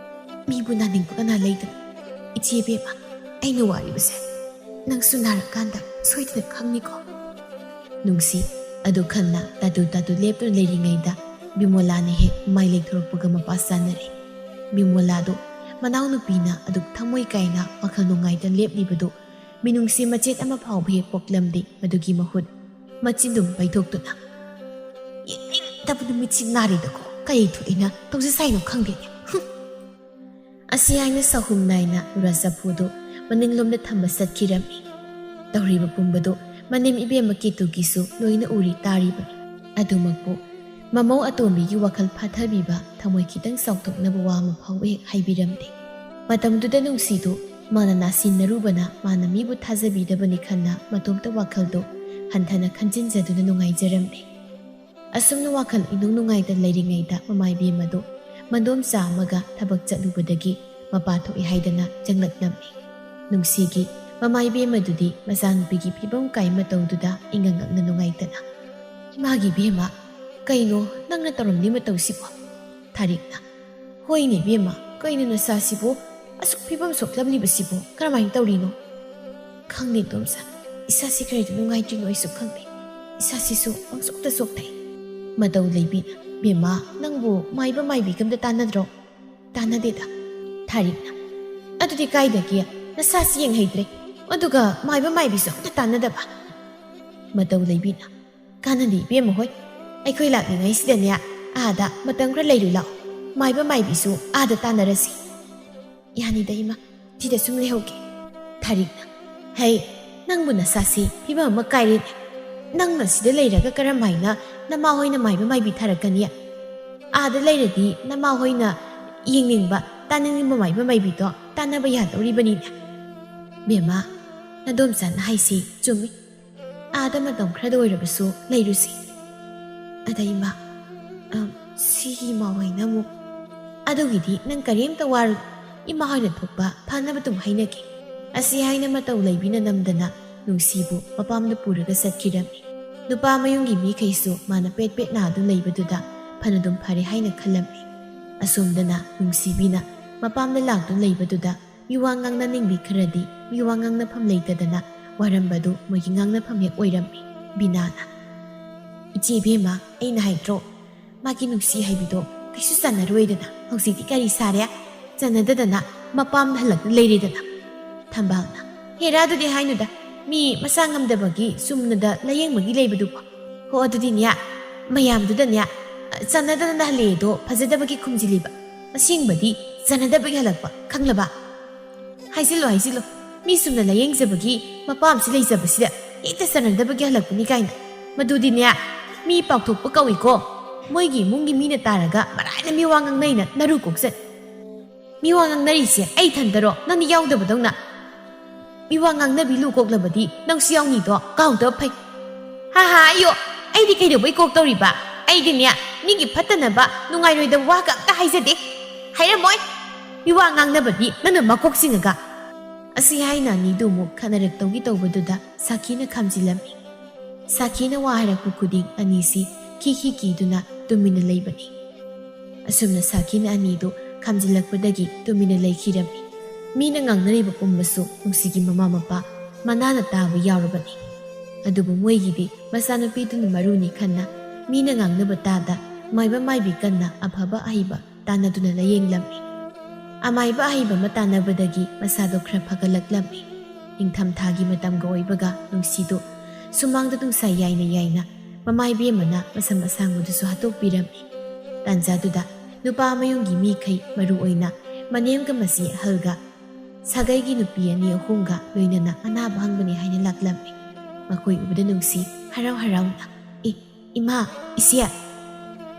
"ꯃꯤꯕꯨ ꯅꯥꯅꯤꯡꯕ ꯀꯅꯥ ꯂꯩꯗꯅ? ꯏꯆꯦ ꯏꯕꯦꯝꯃ, ꯑꯩꯅ ꯋꯥꯔꯤꯕꯁꯦ ꯅꯪꯁꯨ ꯅꯥꯔꯀꯥꯟꯗ ꯁꯣꯏꯗꯅ ꯈꯪꯅꯤꯀꯣ?" ꯅꯨꯡꯁꯤ ꯑꯗꯨ ꯈꯟꯅ ꯇꯥꯇꯨ ꯇꯥꯇꯨ ꯂꯦꯞꯇꯨꯅ ꯂꯩꯔꯤꯉꯩꯗ ꯕꯤꯃꯣꯂꯥꯅ ꯍꯦꯛ ꯃꯥꯏ ꯂꯩꯊꯣꯔꯛꯄꯒ ꯃꯄꯥ ꯆꯥꯅꯔꯦ꯫ ꯕꯤꯃꯣꯂꯥꯗꯨ ꯃꯅꯥꯎꯅꯨꯄꯤꯅ ꯑꯗꯨꯛ ꯊꯃꯣꯏ ꯀꯥꯏꯅ ꯋꯥꯈꯜ ꯅꯨꯡꯉꯥꯏꯇ ꯂꯦꯞꯂꯤꯕꯗꯨ ꯃꯤꯅꯨꯡꯁꯤ ꯃꯆꯦꯠ ꯑꯃ ꯐꯥꯎꯕ ꯍꯦꯛ ꯄꯣꯛꯂꯝꯗꯦ꯫ ꯃꯗꯨꯒꯤ ꯃꯍꯨꯠ ꯃꯆꯤꯟꯗꯨꯝ ꯄꯩꯊꯣꯛꯇꯨꯅ, "ꯌꯦꯡꯅꯤꯡꯗꯕ ꯅꯨꯃꯤꯠꯁꯤ ꯅꯥꯔꯤꯗꯀꯣ, ꯀꯔꯤ ꯊꯣꯛꯏꯅ ꯇꯧꯖ ꯁꯥꯏꯅꯣ ꯈꯪꯗꯦꯅꯦ꯫ ꯍꯨꯝ!" ꯑꯁꯤ ꯍꯥꯏꯅ ꯆꯍꯨꯝ ꯅꯥꯏꯅ ꯅꯨꯔꯥ ꯆꯐꯨꯗꯨ ꯃꯅꯤꯡꯂꯣꯝꯗ ꯊꯝꯕ ꯆꯠꯈꯤꯔꯝꯃꯤ꯫ ꯇꯧꯔꯤꯕ ꯄꯨꯝꯕꯗꯨ ꯃꯅꯦꯝ ꯏꯕꯦꯝꯃ ꯀꯦꯇꯨꯒꯤꯁꯨ ꯂꯣꯏꯅ ꯎꯔꯤ ꯇꯥꯔꯤꯕꯅꯤ꯫ ꯑꯗꯨꯃꯛꯄꯨ ꯃꯃꯧ ꯑꯇꯣꯝꯕꯤꯒꯤ ꯋꯥꯈꯜ ꯐꯥꯊꯕꯤꯕ, ꯊꯃꯣꯏ ꯈꯤꯇꯪ ꯆꯥꯎꯊꯣꯛꯅꯕ ꯋꯥ ꯑꯃ ꯐꯥꯎꯕ ꯍꯦꯛ ꯍꯥꯏꯕꯤꯔꯝꯗꯦ꯫ ꯃꯇꯝꯗꯨꯗ ꯅꯨꯡꯁꯤꯗꯨ ꯃꯥꯅ ꯅꯥꯁꯤꯟꯅꯔꯨꯕꯅ ꯃꯥꯅ ꯃꯤꯕꯨ ꯊꯥꯖꯕꯤꯗꯕꯅꯤ ꯈꯟꯅ ꯃꯇꯣꯝꯇ ꯋꯥꯈꯜꯗꯨ ꯍꯟꯊꯅ ꯈꯟꯖꯤꯟꯖꯗꯨꯅ ꯅꯨꯡꯉꯥꯏꯖꯔꯝꯂꯦ꯫ ꯑꯁꯨꯝꯅ ꯋꯥꯈꯜ ꯏꯅꯨꯡ ꯅꯨꯡꯉꯥꯏꯇ ꯂꯩꯔꯤꯉꯩꯗ ꯃꯃꯥ ꯏꯕꯦꯝꯃꯗꯨ ꯃꯟꯗꯣꯝꯆꯥ ꯑꯃꯒ ꯊꯕꯛ ꯆꯠꯂꯨꯕꯗꯒꯤ ꯃꯄꯥ ꯊꯣꯛꯏ ꯍꯥꯏꯗꯅ ꯆꯪꯂꯛꯂꯝꯃꯤ꯫ ꯅꯨꯡꯁꯤꯒꯤ ꯃꯃꯥ ꯏꯕꯦꯝꯃꯗꯨꯗꯤ ꯃꯆꯥꯅꯨꯄꯤꯒꯤ ꯐꯤꯕꯝ ꯀꯥꯏ ꯃꯇꯧꯗꯨꯗ ꯏꯉꯛ ꯉꯛꯅ ꯅꯨꯡꯉꯥꯏꯇꯅ, "ꯏꯃꯥꯒꯤ ꯏꯕꯦꯝꯃ, ꯀꯩꯅꯣ ꯅꯪꯅ ꯇꯧꯔꯝꯂꯤ ꯃꯇꯧꯁꯤꯕꯣ?" ꯊꯥꯔꯤꯛꯅ, "ꯍꯣꯏꯅꯦ ꯏꯕꯦꯝꯃ, ꯀꯩꯅꯣ ꯅꯆꯥꯁꯤꯕꯨ ꯑꯁꯨꯛ ꯐꯤꯕꯝ ꯁꯣꯛꯂꯝꯂꯤꯕꯁꯤꯕꯨ ꯀꯔꯝꯍꯥꯏꯅ ꯇꯧꯔꯤꯅꯣ?" "ꯈꯪꯗꯦ ꯏꯗꯣꯝꯆꯥ, ꯏꯁꯥꯁꯤ ꯀꯔꯤꯗ ꯅꯨꯡꯉꯥꯏꯇ꯭ꯔꯤꯅꯣ ꯑꯩꯁꯨ ꯈꯪꯗꯦ꯫ ꯏꯁꯥꯁꯤꯁꯨ ꯄꯪꯁꯣꯛꯇ ꯁꯣꯛꯊꯩ꯫" ꯃꯇꯧ ꯂꯩꯕꯤꯅ, "ꯕꯦꯝꯃ, ꯅꯪꯕꯨ ꯃꯥꯏꯕ ꯃꯥꯏꯕꯤꯒ ꯑꯝꯇ ꯇꯥꯟꯅꯗ꯭ꯔꯣ?" "ꯇꯥꯟꯅꯗꯦꯗ꯫" ꯊꯥꯔꯤꯛꯅ, "ꯑꯗꯨꯗꯤ ꯀꯥꯏꯗꯒꯤ? ꯅꯁꯥꯁꯤ ꯌꯦꯡꯍꯩꯗ꯭ꯔꯦ, ꯑꯗꯨꯒ ꯃꯥꯏꯕ ꯃꯥꯏꯕꯤꯁꯨ ꯑꯝꯇ ꯇꯥꯟꯅꯗꯕ?" ꯃꯇꯧ ꯂꯩꯕꯤꯅ, "ꯀꯥꯟꯅꯗꯦ ꯏꯕꯦꯝꯃ ꯍꯣꯏ, ꯑꯩꯈꯣꯏ ꯂꯥꯛꯂꯤꯉꯩꯁꯤꯗꯅꯦ ꯑꯥꯗ ꯃꯇꯝ ꯈꯔ ꯂꯩꯔꯨ ꯂꯥꯛꯑꯣ, ꯃꯥꯏꯕ ꯃꯥꯏꯕꯤꯁꯨ ꯑꯥꯗ ꯇꯥꯟꯅꯔꯁꯤ꯫" "ꯌꯥꯅꯤꯗ ꯏꯃꯥ, ꯁꯤꯗ ꯁꯨꯝ ꯂꯩꯍꯧꯒꯦ꯫" ꯊꯥꯔꯤꯛꯅ, "ꯍꯩ, ꯅꯪꯕꯨ ꯅꯁꯥꯁꯤ ꯐꯤꯕꯝ ꯑꯃ ꯀꯥꯏꯔꯦꯅꯦ꯫ ꯅꯪꯅ ꯁꯤꯗ ꯂꯩꯔꯒ ꯀꯔꯝꯍꯥꯏꯅ ꯅꯃꯥ ꯍꯣꯏꯅ ꯃꯥꯏꯕ ꯃꯥꯏꯕꯤ ꯊꯥꯔꯛꯀꯅꯤ? ꯑꯥꯗ ꯂꯩꯔꯗꯤ ꯅꯃꯥ ꯍꯣꯏꯅ ꯌꯦꯡꯅꯤꯡꯕ, ꯇꯥꯅꯤꯡꯅꯤꯡꯕ ꯃꯥꯏꯕ ꯃꯥꯏꯕꯤꯗꯣ ꯇꯥꯟꯅꯕ ꯌꯥꯗꯧꯔꯤꯕꯅꯤꯅꯦ꯫ ꯕꯦꯝꯃ, ꯅꯗꯣꯝꯆꯥꯅ ꯍꯥꯏꯁꯤ ꯆꯨꯝꯃꯤ꯫ ꯑꯥꯗ ꯃꯇꯝ ꯈꯔꯗ ꯑꯣꯏꯔꯕꯁꯨ ꯂꯩꯔꯨꯁꯤ꯫ ꯑꯗ ꯏꯃꯥ, ꯑꯝ, ꯁꯤꯒꯤ ꯏꯃꯥ ꯍꯣꯏꯅ ꯑꯃꯨꯛ, "ꯑꯗꯨꯒꯤꯗꯤ ꯅꯪ ꯀꯔꯤꯝꯇ ꯋꯥꯔꯨ, ꯏꯃꯥ ꯍꯣꯏꯅ ꯊꯣꯛꯄ ꯐꯅꯕ ꯑꯗꯨꯝ ꯍꯥꯏꯅꯒꯦ"꯫ ꯑꯁꯤ ꯍꯥꯏꯅ ꯃꯇꯧ ꯂꯩꯕꯤꯅ ꯅꯝꯗꯅ ꯅꯨꯡꯁꯤꯕꯨ ꯃꯄꯥꯝꯗ ꯄꯨꯔꯒ ꯆꯠꯈꯤꯔꯝꯃꯤ꯫ ꯅꯨꯄꯥ ꯃꯌꯨꯝꯒꯤ ꯃꯤꯈꯩꯁꯨ ꯃꯥꯅ ꯄꯦꯠ ꯄꯦꯠ ꯅꯥꯗꯨꯅ ꯂꯩꯕꯗꯨꯗ ꯐꯅꯗꯨꯝ ꯐꯔꯦ ꯍꯥꯏꯅ ꯈꯜꯂꯝꯃꯤ꯫ ꯑꯁꯣꯝꯗꯅ ꯅꯨꯡꯁꯤꯕꯤꯅ ꯃꯄꯥꯝꯗ ꯂꯥꯛꯇꯨꯅ ꯂꯩꯕꯗꯨꯗ ꯃꯤꯋꯥ ꯉꯥꯡꯅꯅꯤꯡꯕꯤ ꯈꯔꯗꯤ ꯃꯤꯋꯥ ꯉꯥꯡꯅꯐꯝ ꯂꯩꯇꯗꯅ ꯋꯥꯔꯝꯕꯗꯨ ꯃꯣꯏꯒꯤ ꯉꯥꯡꯅꯐꯝ ꯍꯦꯛ ꯑꯣꯏꯔꯝꯃꯤ꯫ ꯕꯤꯅꯥꯅ, "ꯏꯆꯦ ꯏꯕꯦꯝꯃ, ꯑꯩꯅ ꯍꯥꯏꯗ꯭ꯔꯣ, ꯃꯥꯒꯤ ꯅꯨꯡꯁꯤ ꯍꯥꯏꯕꯤꯗꯣ ꯀꯩꯁꯨ ꯆꯟꯅꯔꯣꯏꯗꯅ, ꯍꯧꯖꯤꯛꯇꯤ ꯀꯔꯤ ꯁꯥꯔꯦ? ꯆꯟꯅꯗꯗꯅ ꯃꯄꯥꯝꯗ ꯍꯜꯂꯛꯇꯨꯅ ꯂꯩꯔꯦꯗꯅ"꯫ ꯊꯝꯕꯥꯜꯅ, "ꯍꯦꯔꯥ, ꯑꯗꯨꯗꯤ ꯍꯥꯏꯅꯨꯗ, ꯃꯤ ꯃꯁꯥ ꯉꯝꯗꯕꯒꯤ ꯆꯨꯝꯅꯗ ꯂꯥꯌꯦꯡꯕꯒꯤ ꯂꯩꯕꯗꯨꯕꯨ꯫ ꯍꯣ, ꯑꯗꯨꯗꯤꯅꯦ, ꯃꯌꯥꯝꯗꯨꯗꯅꯦ, ꯆꯟꯅꯗꯅ ꯍꯜꯂꯛꯑꯦꯗꯣ ꯐꯖꯗꯕꯒꯤ ꯈꯨꯝꯖꯤꯜꯂꯤꯕ꯫ ꯑꯁꯦꯡꯕꯗꯤ ꯆꯟꯅꯗꯕꯒꯤ ꯍꯜꯂꯛꯄ, ꯈꯪꯂꯕ? ꯍꯥꯏꯖꯤꯜꯂꯣ, ꯍꯥꯏꯖꯤꯜꯂꯣ, ꯃꯤ ꯆꯨꯝꯅ ꯂꯥꯌꯦꯡꯖꯕꯒꯤ ꯃꯄꯥꯝꯁꯤ ꯂꯩꯖꯕꯁꯤꯗ ꯍꯦꯛꯇ ꯆꯟꯅꯗꯕꯒꯤ ꯍꯜꯂꯛꯄꯅꯤ ꯀꯥꯏꯅ꯫ ꯃꯗꯨꯗꯤꯅꯦ, ꯃꯤ ꯄꯥꯎꯊꯣꯛꯄ ꯀꯧꯏꯀꯣ꯫ ꯃꯣꯏꯒꯤ ꯏꯃꯨꯡꯒꯤ ꯃꯤꯅ ꯇꯥꯔꯒ ꯃꯔꯥꯏꯅ ꯃꯤꯋꯥ ꯉꯥꯡꯅꯩꯅ ꯅꯔꯨ ꯀꯣꯛꯆꯠ꯫ ꯃꯤꯋꯥ ꯉꯥꯡꯅꯔꯤꯁꯦ ꯑꯩ ꯏꯊꯟꯇꯔꯣ, ꯅꯪꯗꯤ ꯌꯥꯎꯗꯕꯗꯧꯅ? ꯃꯤꯋꯥ ꯉꯥꯡꯅꯕꯤ ꯂꯨ ꯀꯣꯛꯂꯕꯗꯤ ꯅꯪꯁꯨ ꯌꯥꯎꯅꯤꯗꯣ ꯀꯥꯎꯗꯕ ꯐꯩ"꯫ "ꯍꯥ ꯍꯥ, ꯑꯌꯣ, ꯑꯩꯗꯤ ꯀꯩꯗꯧꯕꯩ ꯀꯣꯛ ꯇꯧꯔꯤꯕ? ꯑꯩꯗꯤꯅꯦ, ꯃꯤꯒꯤ ꯐꯠꯇꯅꯕ, ꯅꯨꯡꯉꯥꯏꯔꯣꯏꯗꯕ ꯋꯥꯒ ꯑꯝꯇ ꯍꯥꯏꯖꯗꯦ꯫ ꯍꯥꯏꯔꯝꯃꯣꯏ꯫ ꯃꯤꯋꯥ ꯉꯥꯡꯅꯕꯗꯤ ꯅꯪꯅ ꯃꯀꯣꯛ ꯆꯤꯡꯉꯒ"꯫ ꯑꯁꯤ ꯍꯥꯏꯅ ꯑꯅꯤꯗꯨ ꯑꯃꯨꯛ ꯈꯠꯅꯔꯛꯇꯧꯒꯤ ꯇꯧꯕꯗꯨꯗ ꯁꯥꯈꯤꯅ ꯈꯥꯝꯖꯤꯜꯂꯝꯃꯤ꯫ ꯁꯥꯈꯤꯅ ꯋꯥ ꯍꯥꯏꯔꯛꯄ ꯈꯨꯗꯤꯡ ꯑꯅꯤꯁꯤ ꯈꯤ ꯈꯤ ꯀꯤꯗꯨꯅ ꯇꯨꯃꯤꯟꯅ ꯂꯩꯕꯅꯤ꯫ ꯑꯁꯨꯝꯅ ꯁꯥꯈꯤꯅ ꯑꯅꯤꯗꯨ ꯈꯥꯝꯖꯤꯜꯂꯛꯄꯗꯒꯤ ꯇꯨꯃꯤꯟꯅ ꯂꯩꯈꯤꯔꯝꯃꯤ꯫ ꯃꯤꯅ ꯉꯥꯡꯅꯔꯤꯕ ꯄꯨꯝꯕꯁꯨ ꯅꯨꯡꯁꯤꯒꯤ ꯃꯃꯥ ꯃꯄꯥ ꯃꯅꯥꯅ ꯇꯥꯕ ꯌꯥꯎꯔꯕꯅꯤ꯫ ꯑꯗꯨꯕꯨ ꯃꯣꯏꯒꯤꯗꯤ ꯃꯆꯥꯅꯨꯄꯤꯗꯨꯅ ꯃꯔꯨꯅꯤ ꯈꯟꯅ ꯃꯤꯅ ꯉꯥꯡꯅꯕ ꯇꯥꯗ ꯃꯥꯏꯕ ꯃꯥꯏꯕꯤ ꯀꯟꯅ ꯑꯐꯕ ꯑꯍꯩꯕ ꯇꯥꯟꯅꯗꯨꯅ ꯂꯥꯌꯦꯡꯂꯝꯃꯤ꯫ ꯑꯃꯥꯏꯕ ꯑꯍꯩꯕ ꯑꯃ ꯇꯥꯟꯅꯕꯗꯒꯤ ꯃꯁꯥꯗꯣ ꯈꯔ ꯐꯒꯠꯂꯛꯂꯝꯃꯤ꯫ ꯅꯤꯡꯊꯝꯊꯥꯒꯤ ꯃꯇꯝꯒ ꯑꯣꯏꯕꯒ ꯅꯨꯡꯁꯤꯗꯨ ꯁꯨꯃꯥꯡꯗ ꯅꯨꯡꯁꯥ ꯌꯥꯏꯅ ꯌꯥꯏꯅ ꯃꯃꯥ ꯏꯕꯦꯝꯃꯅ ꯃꯁꯝ ꯑꯁꯥꯡꯕꯗꯨꯁꯨ ꯍꯥꯠꯇꯣꯛꯄꯤꯔꯝꯃꯤ꯫ ꯇꯥꯟꯖꯥꯗꯨꯗ ꯅꯨꯄꯥ ꯃꯌꯨꯝꯒꯤ ꯃꯤꯈꯩ, ꯃꯔꯨ ꯑꯣꯏꯅ ꯃꯅꯦꯝꯒ ꯃꯆꯦ ꯑꯍꯜꯒ ꯁꯥꯒꯩꯒꯤ ꯅꯨꯄꯤ ꯑꯅꯤ ꯑꯍꯨꯝꯒ ꯂꯣꯏꯅꯅ ꯑꯅꯥꯕ ꯍꯪꯕꯅꯤ ꯍꯥꯏꯅ ꯂꯥꯛꯂꯝꯃꯤ꯫ ꯃꯈꯣꯏ ꯎꯕꯗ ꯅꯨꯡꯁꯤ ꯍꯔꯥꯎ ꯍꯔꯥꯎꯅ, "ꯑꯦ, ꯏꯃꯥ, ꯏꯆꯦ,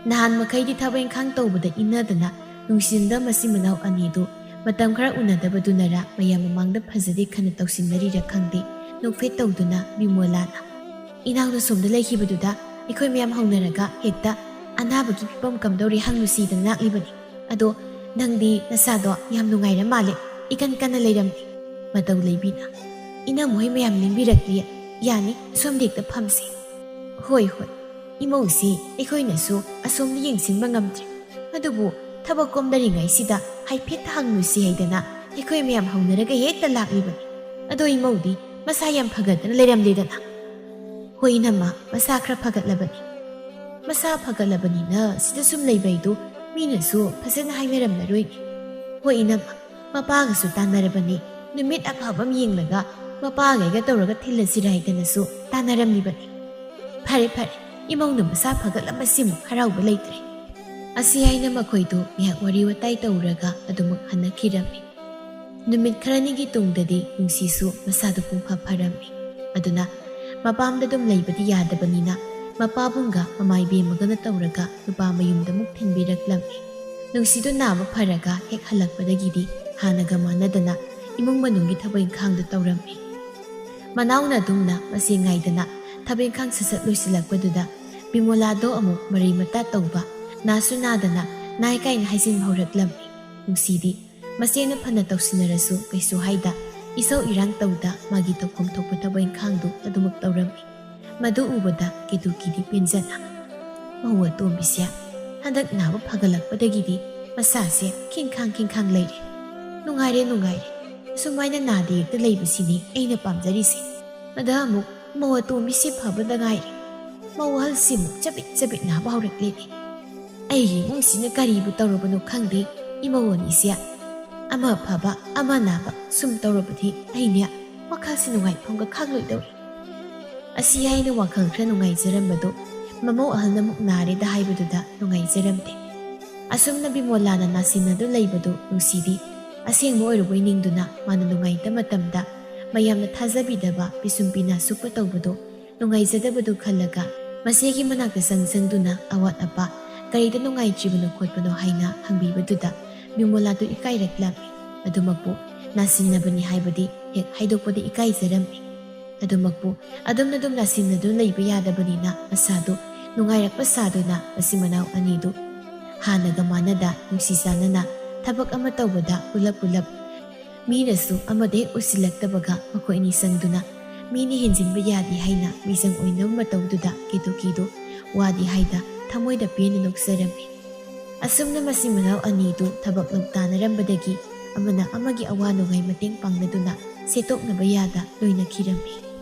ꯅꯍꯥꯟ ꯃꯈꯩꯗꯤ ꯊꯕꯛ ꯏꯪꯈꯥꯡ ꯇꯧꯕꯗ ꯏꯟꯅꯗꯅ ꯅꯨꯡꯁꯤꯅꯗ ꯃꯆꯤꯟ ꯃꯅꯥꯎ ꯑꯅꯤꯗꯨ ꯃꯇꯝ ꯈꯔ ꯎꯅꯗꯕꯗꯨꯅꯔ ꯃꯌꯥꯝ ꯃꯃꯥꯡꯗ ꯐꯖꯗꯦ ꯈꯟꯅ ꯇꯧꯁꯤꯟꯅꯔꯤꯔ ꯈꯪꯗꯦ, ꯅꯣꯛꯐꯦꯠ ꯇꯧꯗꯨꯅ ꯕꯤꯃꯣꯂꯥꯅ, "ꯏꯅꯥꯎꯅ ꯁꯣꯝꯗ ꯂꯩꯈꯤꯕꯗꯨꯗ ꯑꯩꯈꯣꯏ ꯃꯌꯥꯝ ꯍꯧꯅꯔꯒ ꯍꯦꯛꯇ ꯑꯅꯥꯕꯒꯤ ꯐꯤꯕꯝ ꯀꯝꯗꯧꯔꯤ ꯍꯪꯂꯨꯁꯤꯗꯅ ꯂꯥꯛꯂꯤꯕꯅꯤ꯫ ꯑꯗꯣ ꯅꯪꯗꯤ ꯅꯁꯥꯗꯣ ꯌꯥꯝ ꯅꯨꯡꯉꯥꯏꯔ ꯃꯥꯜꯂꯦ, ꯏꯀꯟ ꯀꯟꯅ ꯂꯩꯔꯝꯃꯤ꯫" ꯃꯇꯧ ꯂꯩꯕꯤꯅ, "ꯏꯅꯝꯃꯣꯏ ꯃꯌꯥꯝ ꯂꯦꯡꯕꯤꯔꯛꯂꯤ, ꯌꯥꯅꯤ, ꯁꯣꯝꯗ ꯍꯦꯛꯇ ꯐꯝꯁꯤ꯫" "ꯍꯣꯏ ꯍꯣꯏ, ꯏꯃꯧꯁꯤ ꯑꯩꯈꯣꯏꯅꯁꯨ ꯑꯁꯣꯝꯗ ꯌꯦꯡꯁꯤꯟꯕ ꯉꯝꯗ꯭ꯔꯦ, ꯑꯗꯨꯕꯨ ꯊꯕꯛ ꯀꯣꯝꯅꯔꯤꯉꯩꯁꯤꯗ ꯍꯥꯏꯐꯦꯠ ꯍꯪꯂꯨꯁꯤ ꯍꯥꯏꯗꯅ ꯑꯩꯈꯣꯏ ꯃꯌꯥꯝ ꯍꯧꯅꯔꯒ ꯍꯦꯛꯇ ꯂꯥꯛꯂꯤꯕꯅꯤ꯫ ꯑꯗꯣ ꯏꯃꯧꯗꯤ ꯃꯁꯥ ꯌꯥꯝ ꯐꯒꯠꯇꯅ ꯂꯩꯔꯝꯂꯦꯗꯅ?" "ꯍꯣꯏ ꯏꯅꯝꯃ, ꯃꯁꯥ ꯈꯔ ꯐꯒꯠꯂꯕꯅꯤ꯫" "ꯃꯁꯥ ꯐꯒꯠꯂꯕꯅꯤꯅ ꯁꯤꯗ ꯁꯨꯝ ꯂꯩꯕꯩꯗꯨ ꯃꯤꯅꯁꯨ ꯐꯖꯅ ꯍꯥꯏꯅꯔꯝꯂꯔꯣꯏꯅꯦ꯫" "ꯍꯣꯏ ꯏꯅꯝꯃ, ꯃꯄꯥꯒꯁꯨ ꯇꯥꯟꯅꯔꯕꯅꯤ, ꯅꯨꯃꯤꯠ ꯑꯐꯕ ꯑꯃ ꯌꯦꯡꯂꯒ ꯃꯄꯥꯒꯩꯒ ꯇꯧꯔꯒ ꯊꯤꯜꯂꯁꯤꯔ ꯍꯥꯏꯗꯅꯁꯨ ꯇꯥꯟꯅꯔꯝꯂꯤꯕꯅꯤ꯫" "ꯐꯔꯦ ꯐꯔꯦ, ꯏꯃꯧꯅ ꯃꯁꯥ ꯐꯒꯠꯂꯝꯕꯁꯤꯃꯨꯛ ꯍꯔꯥꯎꯕ ꯂꯩꯇ꯭ꯔꯦ꯫" ꯑꯁꯤ ꯍꯥꯏꯅ ꯃꯈꯣꯏꯗꯨ ꯉꯥꯏꯍꯥꯛ ꯋꯥꯔꯤ ꯋꯥꯇꯥꯏ ꯇꯧꯔꯒ ꯑꯗꯨꯃꯛ ꯍꯟꯅꯈꯤꯔꯝꯃꯤ꯫ ꯅꯨꯃꯤꯠ ꯈꯔꯅꯤꯒꯤ ꯇꯨꯡꯗꯗꯤ ꯅꯨꯡꯁꯤꯁꯨ ꯃꯁꯥꯗꯨ ꯄꯨꯡꯐ ꯐꯔꯝꯃꯤ꯫ ꯑꯗꯨꯅ ꯃꯄꯥꯝꯗ ꯑꯗꯨꯝ ꯂꯩꯕꯗꯤ ꯌꯥꯗꯕꯅꯤꯅ ꯃꯄꯥꯕꯨꯡꯒ ꯃꯃꯥ ꯏꯕꯦꯝꯃꯒꯅ ꯇꯧꯔꯒ ꯅꯨꯄꯥ ꯃꯌꯨꯝꯗ ꯑꯃꯨꯛ ꯊꯤꯟꯕꯤꯔꯛꯂꯝꯃꯤ꯫ ꯅꯨꯡꯁꯤꯗꯨ ꯅꯥꯕ ꯐꯔꯒ ꯍꯦꯛ ꯍꯜꯂꯛꯄꯗꯒꯤꯗꯤ ꯍꯥꯟꯅꯒ ꯃꯥꯟꯅꯗꯅ ꯏꯃꯨꯡ ꯃꯅꯨꯡꯒꯤ ꯊꯕꯛ ꯏꯪꯈꯥꯡꯗꯨ ꯇꯧꯔꯝꯃꯤ꯫ ꯃꯅꯥꯎꯅ ꯑꯗꯨꯝꯅ ꯃꯁꯦ ꯉꯥꯏꯗꯅ ꯊꯕꯛ ꯏꯪꯈꯥꯡ ꯁꯠ ꯁꯠ ꯂꯣꯏꯁꯤꯜꯂꯛꯄꯗꯨꯗ ꯕꯤꯃꯣꯂꯥꯗꯣ ꯑꯃꯨꯛ ꯃꯔꯩ ꯃꯇꯥ ꯇꯧꯕ, ꯅꯥꯁꯨ ꯅꯥꯗꯅ ꯅꯥꯏ ꯀꯥꯏꯅ ꯍꯥꯏꯖꯤꯟꯕ ꯍꯧꯔꯛꯂꯝꯃꯤ꯫ ꯅꯨꯡꯁꯤꯗꯤ ꯃꯆꯦꯅ ꯐꯅ ꯇꯧꯁꯤꯟꯅꯔꯁꯨ ꯀꯩꯁꯨ ꯍꯥꯏꯗ, ꯏꯁꯧ ꯏꯔꯥꯡ ꯇꯧꯗ ꯃꯥꯒꯤ ꯇꯧꯐꯝ ꯊꯣꯛꯄ ꯊꯕꯛ ꯏꯪꯈꯥꯡꯗꯨ ꯑꯗꯨꯃꯛ ꯇꯧꯔꯝꯃꯤ꯫ ꯃꯗꯨ ꯎꯕꯗ ꯀꯦꯇꯨꯀꯤꯗꯤ ꯄꯦꯟꯖꯅ, "ꯃꯧ ꯑꯇꯣꯝꯕꯤꯁꯦ ꯍꯟꯗꯛ ꯅꯥꯕ ꯐꯒꯠꯂꯛꯄꯗꯒꯤꯗꯤ ꯃꯁꯥꯁꯦ ꯈꯤꯡꯈꯥꯡ ꯈꯤꯡꯈꯥꯡ ꯂꯩꯔꯦ꯫ ꯅꯨꯡꯉꯥꯏꯔꯦ, ꯅꯨꯡꯉꯥꯏꯔꯦ꯫ ꯁꯨꯃꯥꯏꯅ ꯅꯥꯗ ꯌꯦꯛꯇ ꯂꯩꯕꯁꯤꯅꯤ ꯑꯩꯅ ꯄꯥꯝꯖꯔꯤꯁꯦ꯫ ꯑꯗ ꯑꯃꯨꯛ ꯃꯧ ꯑꯇꯣꯝꯕꯤꯁꯤ ꯐꯕꯗ ꯉꯥꯏꯔꯦ꯫ ꯃꯧ ꯑꯍꯜꯁꯤꯃꯨꯛ ꯆꯕꯤꯠ ꯆꯕꯤꯠ ꯅꯥꯕ ꯍꯧꯔꯛꯂꯦꯅꯦ꯫ ꯑꯩꯒꯤ ꯏꯃꯨꯡꯁꯤꯅ ꯀꯔꯤꯕꯨ ꯇꯧꯔꯕꯅꯣ ꯈꯪꯗꯦ, ꯏꯃꯧ ꯑꯅꯤꯁꯦ꯫ ꯑꯃ ꯐꯕ, ꯑꯃ ꯅꯥꯕ ꯁꯨꯝ ꯇꯧꯔꯕꯗꯤ ꯑꯩꯅꯦ ꯋꯥꯈꯜꯁꯤ ꯅꯨꯡꯉꯥꯏꯐꯝꯒ ꯈꯪꯂꯣꯏꯗꯧꯔꯤ꯫" ꯑꯁꯤ ꯍꯥꯏꯅ ꯋꯥꯈꯜ ꯈꯔ ꯅꯨꯡꯉꯥꯏꯖꯔꯝꯕꯗꯨ ꯃꯃꯧ ꯑꯍꯜꯅ ꯑꯃꯨꯛ ꯅꯥꯔꯦꯗ ꯍꯥꯏꯕꯗꯨꯗ ꯅꯨꯡꯉꯥꯏꯖꯔꯝꯗꯦ꯫ ꯑꯁꯨꯝꯅ ꯕꯤꯃꯣꯂꯥꯅ ꯅꯥꯁꯤꯟꯅꯗꯨ ꯂꯩꯕꯗꯨ ꯅꯨꯡꯁꯤꯗꯤ ꯑꯁꯦꯡꯕ ꯑꯣꯏꯔꯕꯣꯏ ꯅꯤꯡꯗꯨꯅ ꯃꯥꯅ ꯅꯨꯡꯉꯥꯏꯇ ꯃꯇꯝꯗ ꯃꯌꯥꯝꯅ ꯊꯥꯖꯕꯤꯗꯕ ꯄꯤꯁꯨꯝ ꯄꯤꯅꯥ ꯁꯨꯛꯄ ꯇꯧꯕꯗꯨ ꯅꯨꯡꯉꯥꯏꯖꯗꯕꯗꯨ ꯈꯜꯂꯒ ꯃꯆꯦꯒꯤ ꯃꯅꯥꯛꯇ ꯆꯪ ꯆꯪꯗꯨꯅ ꯑꯋꯥꯠ ꯑꯄꯥ "ꯀꯔꯤꯗ ꯅꯨꯡꯉꯥꯏꯇ꯭ꯔꯤꯕꯅꯣ ꯈꯣꯠꯄꯅꯣ?" ꯍꯥꯏꯅ ꯍꯪꯕꯤꯕꯗꯨꯗ ꯕꯤꯃꯣꯂꯥꯗꯨ ꯏꯀꯥꯏꯔꯛꯂꯝꯃꯤ꯫ ꯑꯗꯨꯃꯛꯄꯨ ꯅꯥꯁꯤꯟꯅꯕꯅꯤ ꯍꯥꯏꯕꯗꯤ ꯍꯦꯛ ꯍꯥꯏꯗꯣꯛꯄꯗ ꯏꯀꯥꯏꯖꯔꯝꯃꯤ꯫ ꯑꯗꯨꯃꯛꯄꯨ ꯑꯗꯨꯝꯅ ꯑꯗꯨꯝ ꯅꯥꯁꯤꯟꯅꯗꯨꯅ ꯂꯩꯕ ꯌꯥꯗꯕꯅꯤꯅ ꯃꯁꯥꯗꯨ ꯅꯨꯡꯉꯥꯏꯔꯛꯄ ꯁꯥꯗꯨꯅ ꯃꯆꯤꯟ ꯃꯅꯥꯎ ꯑꯅꯤꯗꯨ ꯍꯥꯟꯅꯒ ꯃꯥꯟꯅꯗ ꯅꯨꯡꯁꯤ ꯆꯥꯟꯅꯅ ꯊꯕꯛ ꯑꯃ ꯇꯧꯕꯗ ꯄꯨꯂꯞ ꯄꯨꯂꯞ ꯃꯤꯅꯁꯨ ꯑꯃꯗ ꯍꯦꯛ ꯎꯁꯤꯜꯂꯛꯇꯕꯒ ꯃꯈꯣꯏ ꯑꯅꯤ ꯆꯪꯗꯨꯅ ꯃꯤꯅ ꯍꯦꯟꯖꯤꯟꯕ ꯌꯥꯗꯦ ꯍꯥꯏꯅ ꯃꯤꯆꯪ ꯑꯣꯏꯅꯕ ꯃꯇꯧꯗꯨꯗ ꯀꯦꯇꯨꯀꯤꯗꯨ ꯋꯥꯗꯤ ꯍꯥꯏꯗ ꯊꯃꯣꯏꯗ ꯄꯦꯟꯅ ꯅꯣꯛꯆꯔꯝꯃꯤ꯫ ꯑꯁꯨꯝꯅ ꯃꯆꯤꯟ ꯃꯅꯥꯎ ꯑꯅꯤꯗꯨ ꯊꯕꯛ ꯂꯧ ꯇꯥꯟꯅꯔꯝꯕꯗꯒꯤ ꯑꯃꯅ ꯑꯃꯒꯤ ꯑꯋꯥ ꯅꯨꯡꯉꯥꯏ ꯃꯇꯦꯡ ꯄꯥꯡꯅꯗꯨꯅ ꯁꯦꯠꯇꯣꯛꯅꯕ ꯌꯥꯗ ꯂꯣꯏꯅꯈꯤꯔꯝꯃꯤ꯫